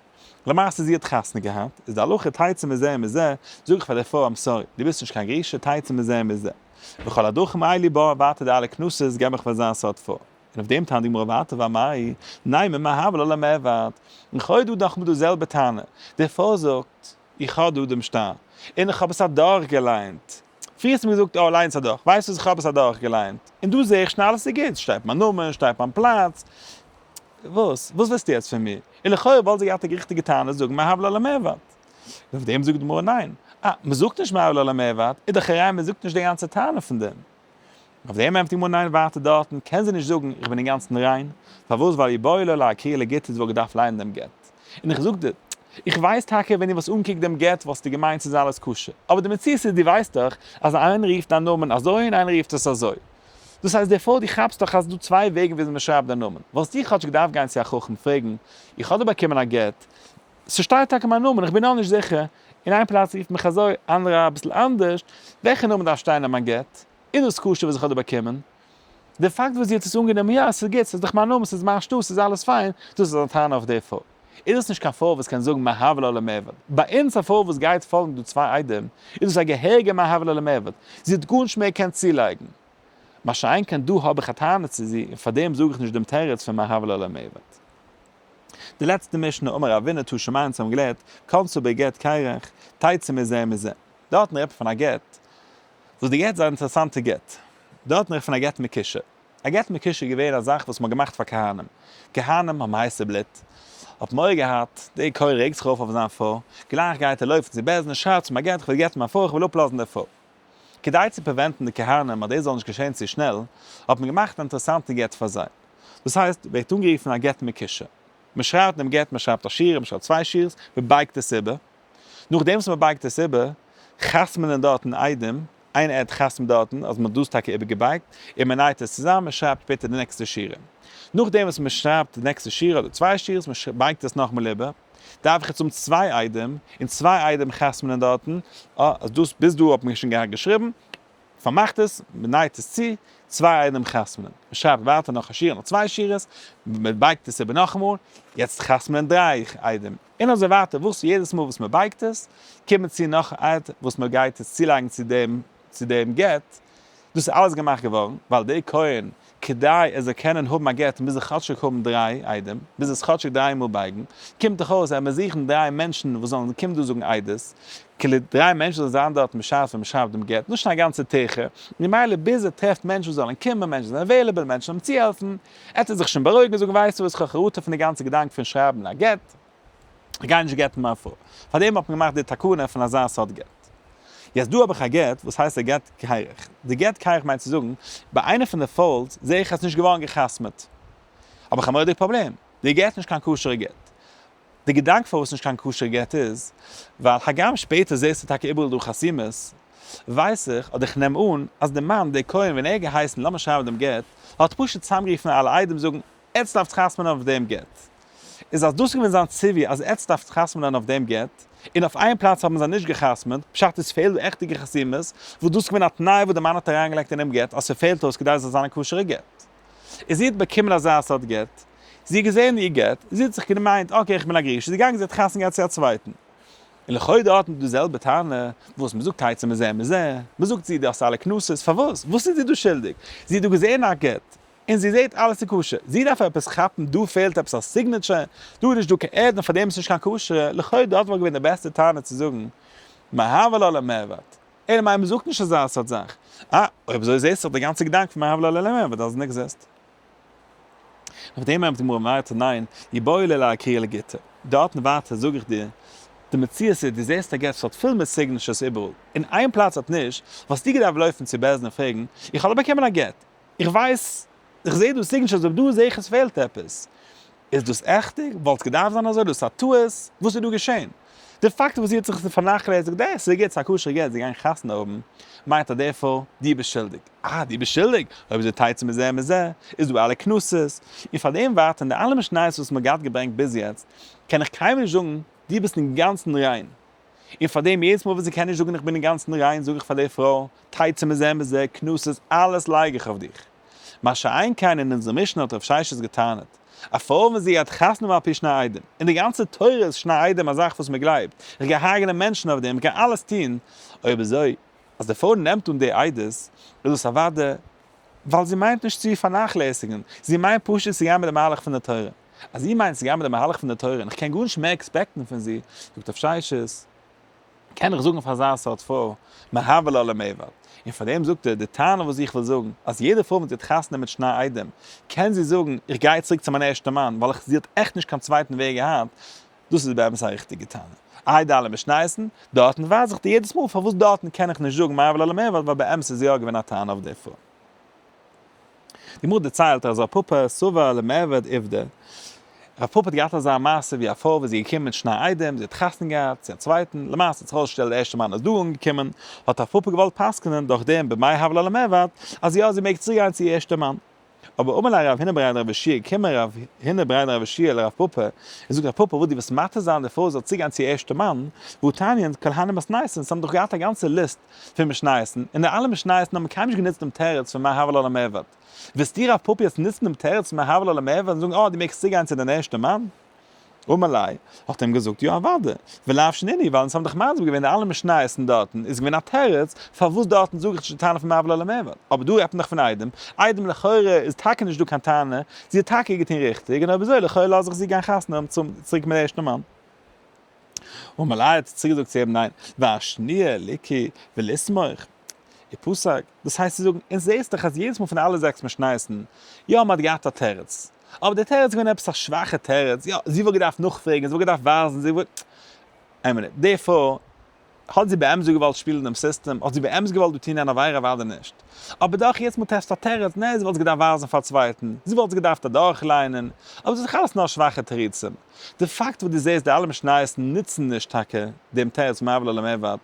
למעשה זי האט חתונה געהאט, איז די הלכה תצא מזה ומזה, זאג איך פאר די פרוי I'm sorry, דו ביסט נישט קיין גרושה, תצא מזה ומזה. וכל הדרכים אלו בה, ווייטער די אלע קנסות געב איך פאר אזא סארט פרוי. און אויף דעם טענה'ט די גמרא ווייטער ואמאי, נימא מה הוה לה למיעבד. און כ'האב דא נאכאמאל די זעלבע טענה. די פרוי זאגט, איך האב דא דעם שטר, און איך האב עס אדורכגעליינט. פריער האסטו מיר געזאגט, אה, ליין עס אדורך. ווייסט וואס, איך האב עס אדורכגעליינט, און דא זע איך שוין אלעס איז גוט, שטייט מיין נאמען, שטייט מיין פלאץ. וואס? וואס ווילסטו יעצט פון מיר? און לכאורה וואלט זי געהאט א ריכטיגע טענה זאגן מה הוה לה למיעבד. און אויף דעם זאגט די גמרא ניין. אה, מען זאגט נישט מה הוה לה למיעבד, איז דאך א ראיה מען זאגט נישט די גאנצע טענה פון דעם. אויף דעם ענטפערט די גמרא ניין ווייטער דארטן קען זי נישט זאגן איך בין אינגאנצן ריין, פארוואס ווייל איבעיא ליה לאקרויי לגיטא זי וואלט געדארפט לייענען דעם גט. און איך זאג דיר, איך ווייס טאקע ווען דו וואלסט אנגעקוקט דעם גט וואלסטו געמיינט ס'איז אלעס כשר, אבער די מציאות איז דו ווייסט דאך אז איינער רופט דיין נאמען אזוי און איינער רופט עס אזוי. דאס הייסט דערפאר דו כאפסט דאך אז ס'דא צוויי וועגן וויאזוי מ'שרייבט דיין נאמען, וואלסטו כאטש געדארפט גיין צו א חכם פרעגן, איך האב דא באקומען א גט, ס'שטייט טאקע מיין נאמען, איך בין נאר נישט זיכער, אין איין פלאץ רופט מיך אזוי, אנדערע אביסל אנדערש, וועלכע נאמען דארף שטיין אין מיין גט? איז דאס כשר וואס איך האב דא באקומען? די פאקט וואס זי האט עס אנגענומען, יא, ס'איז גוט, ס'איז דאך מיין נאמען, ס'איז מיין שטאט, ס'איז אלעס פיין, דאס איז א טענה אויף די פרוי. איז דאס נישט קיין פרוי וואס קען זאגן מה הוה לה למיעבד? ביי אונז א פרוי וואס גייט פאלגן דא צוויי עדים, איז דאס א געהעריגע מה הוה לה למיעבד, זי האט גארנישט מער געקענט צולייגן. מה שאין כן דא האב איך א טענה צו זי, און פארדעם זאג איך נישט דעם תירוץ פון מה הוה לה למיעבד. די לעצטע משנה, אמר רבינא תא שמע אונז האבן געלערנט, כנסה בגט קרח, תצא מזה ומזה. דארטן רעדט מען פון א גט, וואס די גט איז א אינטערעסאנטע גט. דארטן רעדט מען פון א גט מקושר. א גט מקושר איז געווען א זאך וואס מ'האט געמאכט פאר כהנים. כהנים האבן הייסע בלוט, האט מורא געהאט, דער כהן רעגט זיך אויף אויף זיין פרוי, גלייך גייט ער לויפן צו בית דין, שרייבט צום א גט, איך וויל גט'ן מיין פרוי, איך וויל אפלאזן די פרוי. כדי צו prevent ן די כהנים אז דאס זאל נישט געשען צו שנעל, האט מען געמאכט א אינטערעסאנטע גט פאר זיי. דאס הייסט, ווערט אנגערופן א גט מקושר. מען שרייבט דעם גט, מען שרייבט א שורה, מען שרייבט צוויי שורות, מען בייגט עס איבער. נאכדעם וואס מען בייגט עס איבער, חתמ'נען דארטן עדים, איין עד חתמ'ט דארטן אז מען האט דאס טאקע איבערגעבייגט, און מען נייט עס צוזאם, מען שרייבט שפעטער די נעקסטע שורה. נאכדעם וואס מען שרייבט די נעקסטע שורה אדער צוויי שורות, מען בייגט עס נאכאמאל איבער, דארף איך יעצט האבן צוויי עדים, און צוויי עדים חתמ'נען דארטן, אה, אז דאס ביז דא האט מען שוין געהאט געשריבן, פארמאכט עס, מען נייט עס צו, צוויי עדים חתמ'נען. מען שרייבט ווייטער נאך א שורה, נאך צוויי שורות, מען בייגט עס איבער נאכאמאל, יעצט חתמ'נען דריי עדים, און אזוי ווייטער, וואס יעדעס מאל וואס מען בייגט עס, קומט צו נאך א עד וואס מען גייט עס צולייגן צו דעם צו דעם גט, דאס איז אלעס געמאכט געווארן ווייל דער כהן כדי ער זאל קענען האבן א גט מוז ער כאטשיג האבן דריי עדים, מוז עס כאטשיג דריי מאל בייגן, קומט דאך אויס אז מיר זוכן דריי מענטשן וואס זאלן קומען דא זאגן עדות, כאילו דריי מענטשן זאלן זיין דארט בשעת ווען מ'שרייבט דעם גט, נישט א גאנצע טירחה, ממילא ביז ער טרעפט מענטשן וואס זאלן קומען, מענטשן זענען available, מענטשן אים צוהעלפן, עט ער זיך שוין בארואיגן און זאגן ווייסטו וואס כ'האב חרטה פון די גאנצע געדאנק פון שרייבן א גט, כ'גיי נישט גט'ן מיין פרוי. פארדעם האט מען געמאכט די תקנה פון אזא סארט גט. יעצט דא האב איך א גט וואס הייסט א גט קרח. די גט קרח מיינט צו זאגן, ביי איינע פון די folds זעה איך אז ס'נישט געווארן גע'חתמ'עט. האב איך א מורא'דיג פראבלעם. די גט איז נישט קיין כשר'ע גט. די געדאנק פארוואס נישט קיין כשר'ע גט איז, ווייל הגם שפעטער זעסטו טאקע איבעראל דא חתימות, ווייס איך, אדער איך נעם אן, אז די מאן, דער כהן, ווען ער האט געהייסן לאמיר שרייבן דעם גט, האט פשוט צוזאמגערופן אלע עדים זאגן, עטס דארפטס חתמ'נען אויף דעם גט. איז אז דאס איז געווען זיין ציווי אז עטס דארפטס חתמ'נען אויף דעם גט, און אויף איין פלאץ האבן זיי נישט געחתמ'נט, פשט איז פעלט דא עכטיגע חתימות, וואס דאס איז געווען א תנאי וואס די מאן האט אריינגעלייגט אינעם גט אז ס'פעלט אויס כדי עס זאל זיין א כשר'ע גט. איז זי האט באקומען אזא סארט גט, זי האט געזען איר גט, זי האט זיך געמיינט okay איך בין א גרושה, זי איז געגאנגען זי האט חתונה געהאט צו א צווייטן. און לכאו' דארט איז די זעלבע טענה, וואס מ'זאגט תצא מזה מזה, מ'זאגט זי דו האסט אלע קנסות, פארוואס? וואס איז זי דא שולדיג? זי האט דא געזען א גט, און זי זעט אלעס איז כשר, זי דארף עפעס כאפן דא פעלט עפעס א signature, דא איז נישט דא קיין עד און פארדעם איז נישט קיין כשר, לכאו' דארט וואלט געווען די בעסטע טענה צו זאגן מה הווה לה למעבד, אלא מאי מ'זאגט נישט אזא סארט זאך, אה, אויב אזוי זעסט דאך די גאנצע געדאנק פון מה הווה לה למעבד doesn't exist. אויף דעם ענטפערט די גמרא ווייטער ניין, איבעיא ליה לאקרויי לגיטא, דארטן ווייטער זאג איך דיר, די מציאות איז דו זעסט א גט וואס האט פול מיט signatures איבעראל, און איין פלאץ האט נישט, וואלסטו געדארפט לויפן צו בית דין און פרעגן, איך האב דא באקומען א גט, איך ווייס, איך זעה דא signatures אבער דא זעה איך עס פעלט עפעס. איז דאס עכטיג? וואלט געדארפט זיין אזוי? דאס איז א טעות? וואס איז דא געשען? די פאקט וואס זי האט זיך פארנאכלעסיגט דאס, זי געט צו א כשר'ע גט, זיי גייען חתונה האבן, מיינט אז דערפאר, דו ביסט שולדיג. אה, דו ביסט שולדיג? אויב אזוי תצא מזה מזה, איז דא אלע קנסות. און פאר דעם ווייטער אין די אלע משניות וואס מ'האט געהאט געברענגט ביז יעצט, קען איך קיינמאל נישט זאגן, דו ביסט אינגאנצן ריין. און פאר דעם יעדעס מאל וואס זי קען נישט זאגן איך בין אינגאנצן ריין זאג איך פאר די פרוי, תצא מזה מזה, קנסות, אלעס לייג איך אויף דיך. מה שאין כן אין אונזער משנה האט רב ששת געטענה'ט, א פרוי ווען זי האט חתונה על פי שני עדים, און די גאנצע תורה איז שני עדים א זאך וואס מען גלייבט, איך גיי הרג'נען מענטשן אויף דעם, איך גיי אלעס טון, אויב אזוי אז די פרוי נעמט אן די עדות, איז דאס אוודאי ווייל זי מיינט נישט צו פארנאכלעסיגן, זי מיינט פשוט צו גיין מיט די מהלך פון די תורה. אז זי מיינט צו גיין מיט די מהלך פון די תורה און איך קען גארנישט מער expect ן פון זי, זאגט רב ששת, קען איך זאגן פאר אזא סארט פרוי, מהוה לה למיעבד. און פאר דעם זאגט ער, די טענה וואס איך וויל זאגן, אז יעדע פרוי ווען זי האט חתונה מיט שני עדים, קען זי זאגן, איך גיי צוריק צו מיין ערשטע מאן, ווייל איך זי האט עכט נישט קיין צווייטן וועג געהאט, דאס איז באמת א ריכטיגע טענה. איי די אלע משניות'ן? דארטן ווייז איך דיר יעדעס מאל פארוואס דארטן קען איך נישט זאגן מהוה לה למיעבד, ווייל באמת איז יא געווען א טענה אויף די פרוי. די גמרא דערציילט אז רב פפא סבר למיעבד עובדא, רב פפא האט געהאט אזא מעשה ווי א פרוי וואס איז געקומען מיט שני עדים, זי האט חתונה געהאט צו א צווייטן, למעשה האט זיך אויסגעשטעלט די ערשטע מאן איז דא אנגעקומען, האט רב פפא געוואלט פסק'נען דורך דעם במאי הוה לה למיעבד אז יא זי מעג צוריק גיין צו איר ערשטע מאן. אבער אמר ליה רב הונא בריה דרב יהושע, קומען רב הונא בריה דרב יהושע לרב פפא, און זאגט רב פפא וואס דו וועסט מתיר זיין די פרוי זאל צוגיין צו איר ערשטע מאן, והא תניא כל הני מתניתין, אונז האבן דאך געהאט א גאנצע ליסט פון משניות'ן, און די אלע משניות'ן האבן קיינמאל נישט גענוצט דעם תירוץ פון מאי הוה לה למיעבד. וועסטו רב פפא יעצט נוצן דעם תירוץ פון מאי הוה לה למיעבד און זאגן אה דו מעגסט צוגיין צו דיין ערשטע מאן? אמר ליה, האט אים געזאגט יא אוודאי, ולאו שנינהו, ווייל אונז האבן דאך מסביר געווען די אלע משניות'ן דארטן איז געווען א תירוץ פארוואס דארטן זאג איך נישט די טענה פון מאי הוה לה למיעבד, אבער דא רעדט מען דאך פון עדים, עדים לכאורה איז טאקע נישט דא קיין טענה, זי האט טאקע געטון ריכטיג, און אויב אזוי לכאורה לאז איך זי גיין חתונה האבן צוריק מיט די ערשטע מאן. אמר ליה האט צוגעזאגט צו אים ניין, ואשנויי ליכי ולסמוך. ופסק, דאס הייסט צו זאגן, און זעהסט דאך אז יעדעס מאל פון אלע זעקס משניות'ן, יא מען האט געהאט א תירוץ, אבער דער תירוץ איז געווען עפעס א שוואכע תירוץ, יא, זי וואלט געדארפט נאכפרעגן, זי וואלט געדארפט ווייזן, זי וואלט, איין מינוט, די פרוי האט זי באמת געוואלט שפילן דעם סיסטעם? האט זי באמת געוואלט דא טון אן עבירה? אוודאי נישט. אבער דאך יעצט מאל טרעפסטו א תירוץ, נע, זי וואלט עס געדארפט ווייזן פאר א צווייטן, זי וואלט עס געדארפט אדורכליינען, אבער דאס איז דאך אלעס נאר שוואכע תירוצים. די פאקט וואס דו זעסט די אלע משניות נוצן נישט טאקע דעם תירוץ מעוולה למעוות,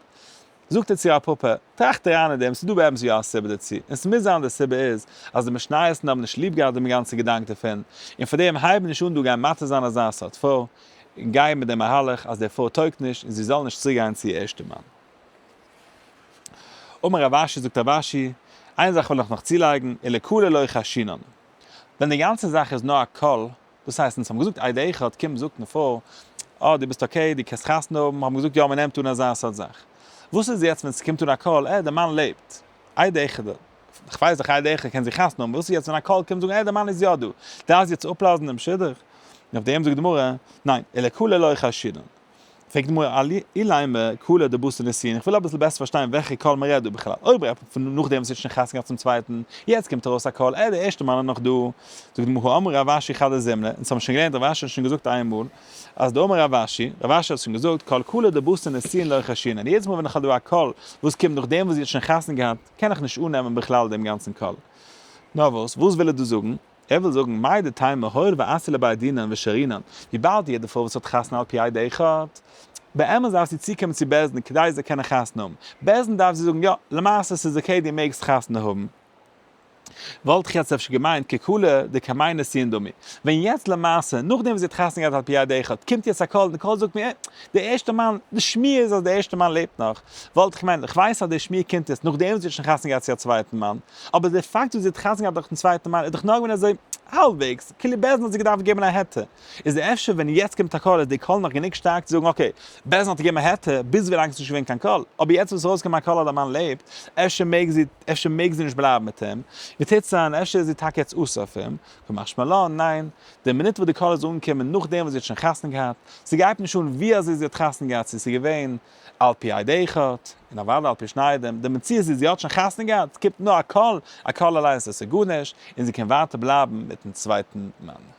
זאגט ער צו רב פפא, טראכט אריין אין דעם, ס'איז דא באמת יא א סיבה דערצו, און ס'מוז זיין די סיבה איז אז די משניות'ן האבן נישט ליב געהאט דעם גאנצן געדאנק דערפון, און פאר דעם הייב נישט אן דא גיין מתיר זיין אזא סארט פרוי, און גיי מיט דעם מהלך אז די פרוי טויגט נישט און זי זאל נישט צוגיין צו איר ערשטע מאן. אמר רב אשי, זאגט רב אשי, איין זאך וויל איך נאך צולייגן, ולקולא לא חיישינן. ווען די גאנצע זאך איז נאר א קול, דאס הייסט אונז האבן געזאגט עד אחד קומט זאגט נפאל, אה דו ביסט okay דו קענסט חתונה האבן, האבן געזאגט יא מען נעמט אן אזא סארט זאך. וואס איז יעצט ווען ס'קומט אן א קול, אה די מאן לעבט, עד אחד, כ'ווייס דאך עד אחד קען זי חתונה האבן, וואס איז יעצט ווען א קול קומט זאגן אה די מאן איז יא דא, דארף זי יעצט אפלאזן דעם שידוך? און אויף דעם זאגט די גמרא, ניין, ולקולא לא חיישינן. פרעגט די גמרא, אילימא קלא דבתר נישואין, איך וויל אביסל בעסער פארשטיין וועלכע קול מען רעדט דא בכלל, אויב רעדט מען פון נאכדעם וואס ער האט שוין חתונה געהאט צום צווייטן, יעצט קומט ארויס א קול, אה דער ערשטער מאן איז נאך דא, זאגט די גמרא, האמר רב אשי חדא זימנא, אונז האבן שוין געלערנט רב אשי האט שוין געזאגט איינמאל, אז דאמר רב אשי, רב אשי האט שוין געזאגט, כל קלא דבתר נישואין לא חיישינן, יעדעס מאל ווען איך האב דא א קול וואס קומט נאכדעם וואס זי האט שוין חתונה געהאט, קען איך נישט אננעמען בכלל דעם גאנצן קול. נאר וואס, וואס וויל ער דא זאגן? ער וויל זאגן מהו דתימא הואיל ואתו לבי דינא ושרינן, וויבאלד יעדע פרוי וואס האט חתונה על פי עד אחד, באמת דארף זי צוקומען צו בית דין כדי זי זאל קענען חתונה האבן, בית דין דארף זי זאגן יא, למעשה ס'איז okay דו מעגסט חתונה האבן, וואלט איך יעצט אפשר געמיינט כקלא דקמי נישואין דמי, ווען יעצט למעשה נאכדעם וואס זי האט חתונה געהאט על פי עד אחד, קומט יעצט א קול און די קול זאגט מיר אה, די ערשטע מאן, די שמועה איז אז די ערשטע מאן לעבט נאך, וואלט איך געמיינט, איך ווייס אז די שמועה קומט יעצט נאכדעם וואס זי האט שוין חתונה געהאט צו א צווייטן מאן, אבער די פאקט וואס זי האט חתונה געהאט דורך דעם צווייטן מאן איז דאך נאר געווען אזוי האלבוועגס, כאילו בית דין האט זי געדארפט געבן א היתר. איז אפשר ווען יעצט קומט א קול איז די קול נאך גענוג שטארק צו זאגן okay, בית דין האט געגעבן א היתר, ביז ווילאנג ס'איז נישט געווען קיין קול, אבער יעצט וואס איז ארויסגעקומען א קול אז די מאן לעבט, אפשר מעג זי, אפשר מעג זי נישט בלייבן מיט אים, ווי טוט זיין, אפשר איז זי טאקע יעצט אסור אויף אים, קא משמע לן, ניין, די מינוט וואס די קול איז אנגעקומען נאכדעם וואס זי האט שוין חתונה געהאט, ס'גייט נישט אן ווי אזוי זי האט חתונה געהאט צו ס'איז געווען על פי עד אחד, און אוודאי על פי שני עדים, די מציאות איז זי האט שוין חתונה געהאט, ס'קומט נאר א קול, א קול אליינס איז גארנישט, און זי קען ווייטער בלייבן מיטן צווייטן מאן.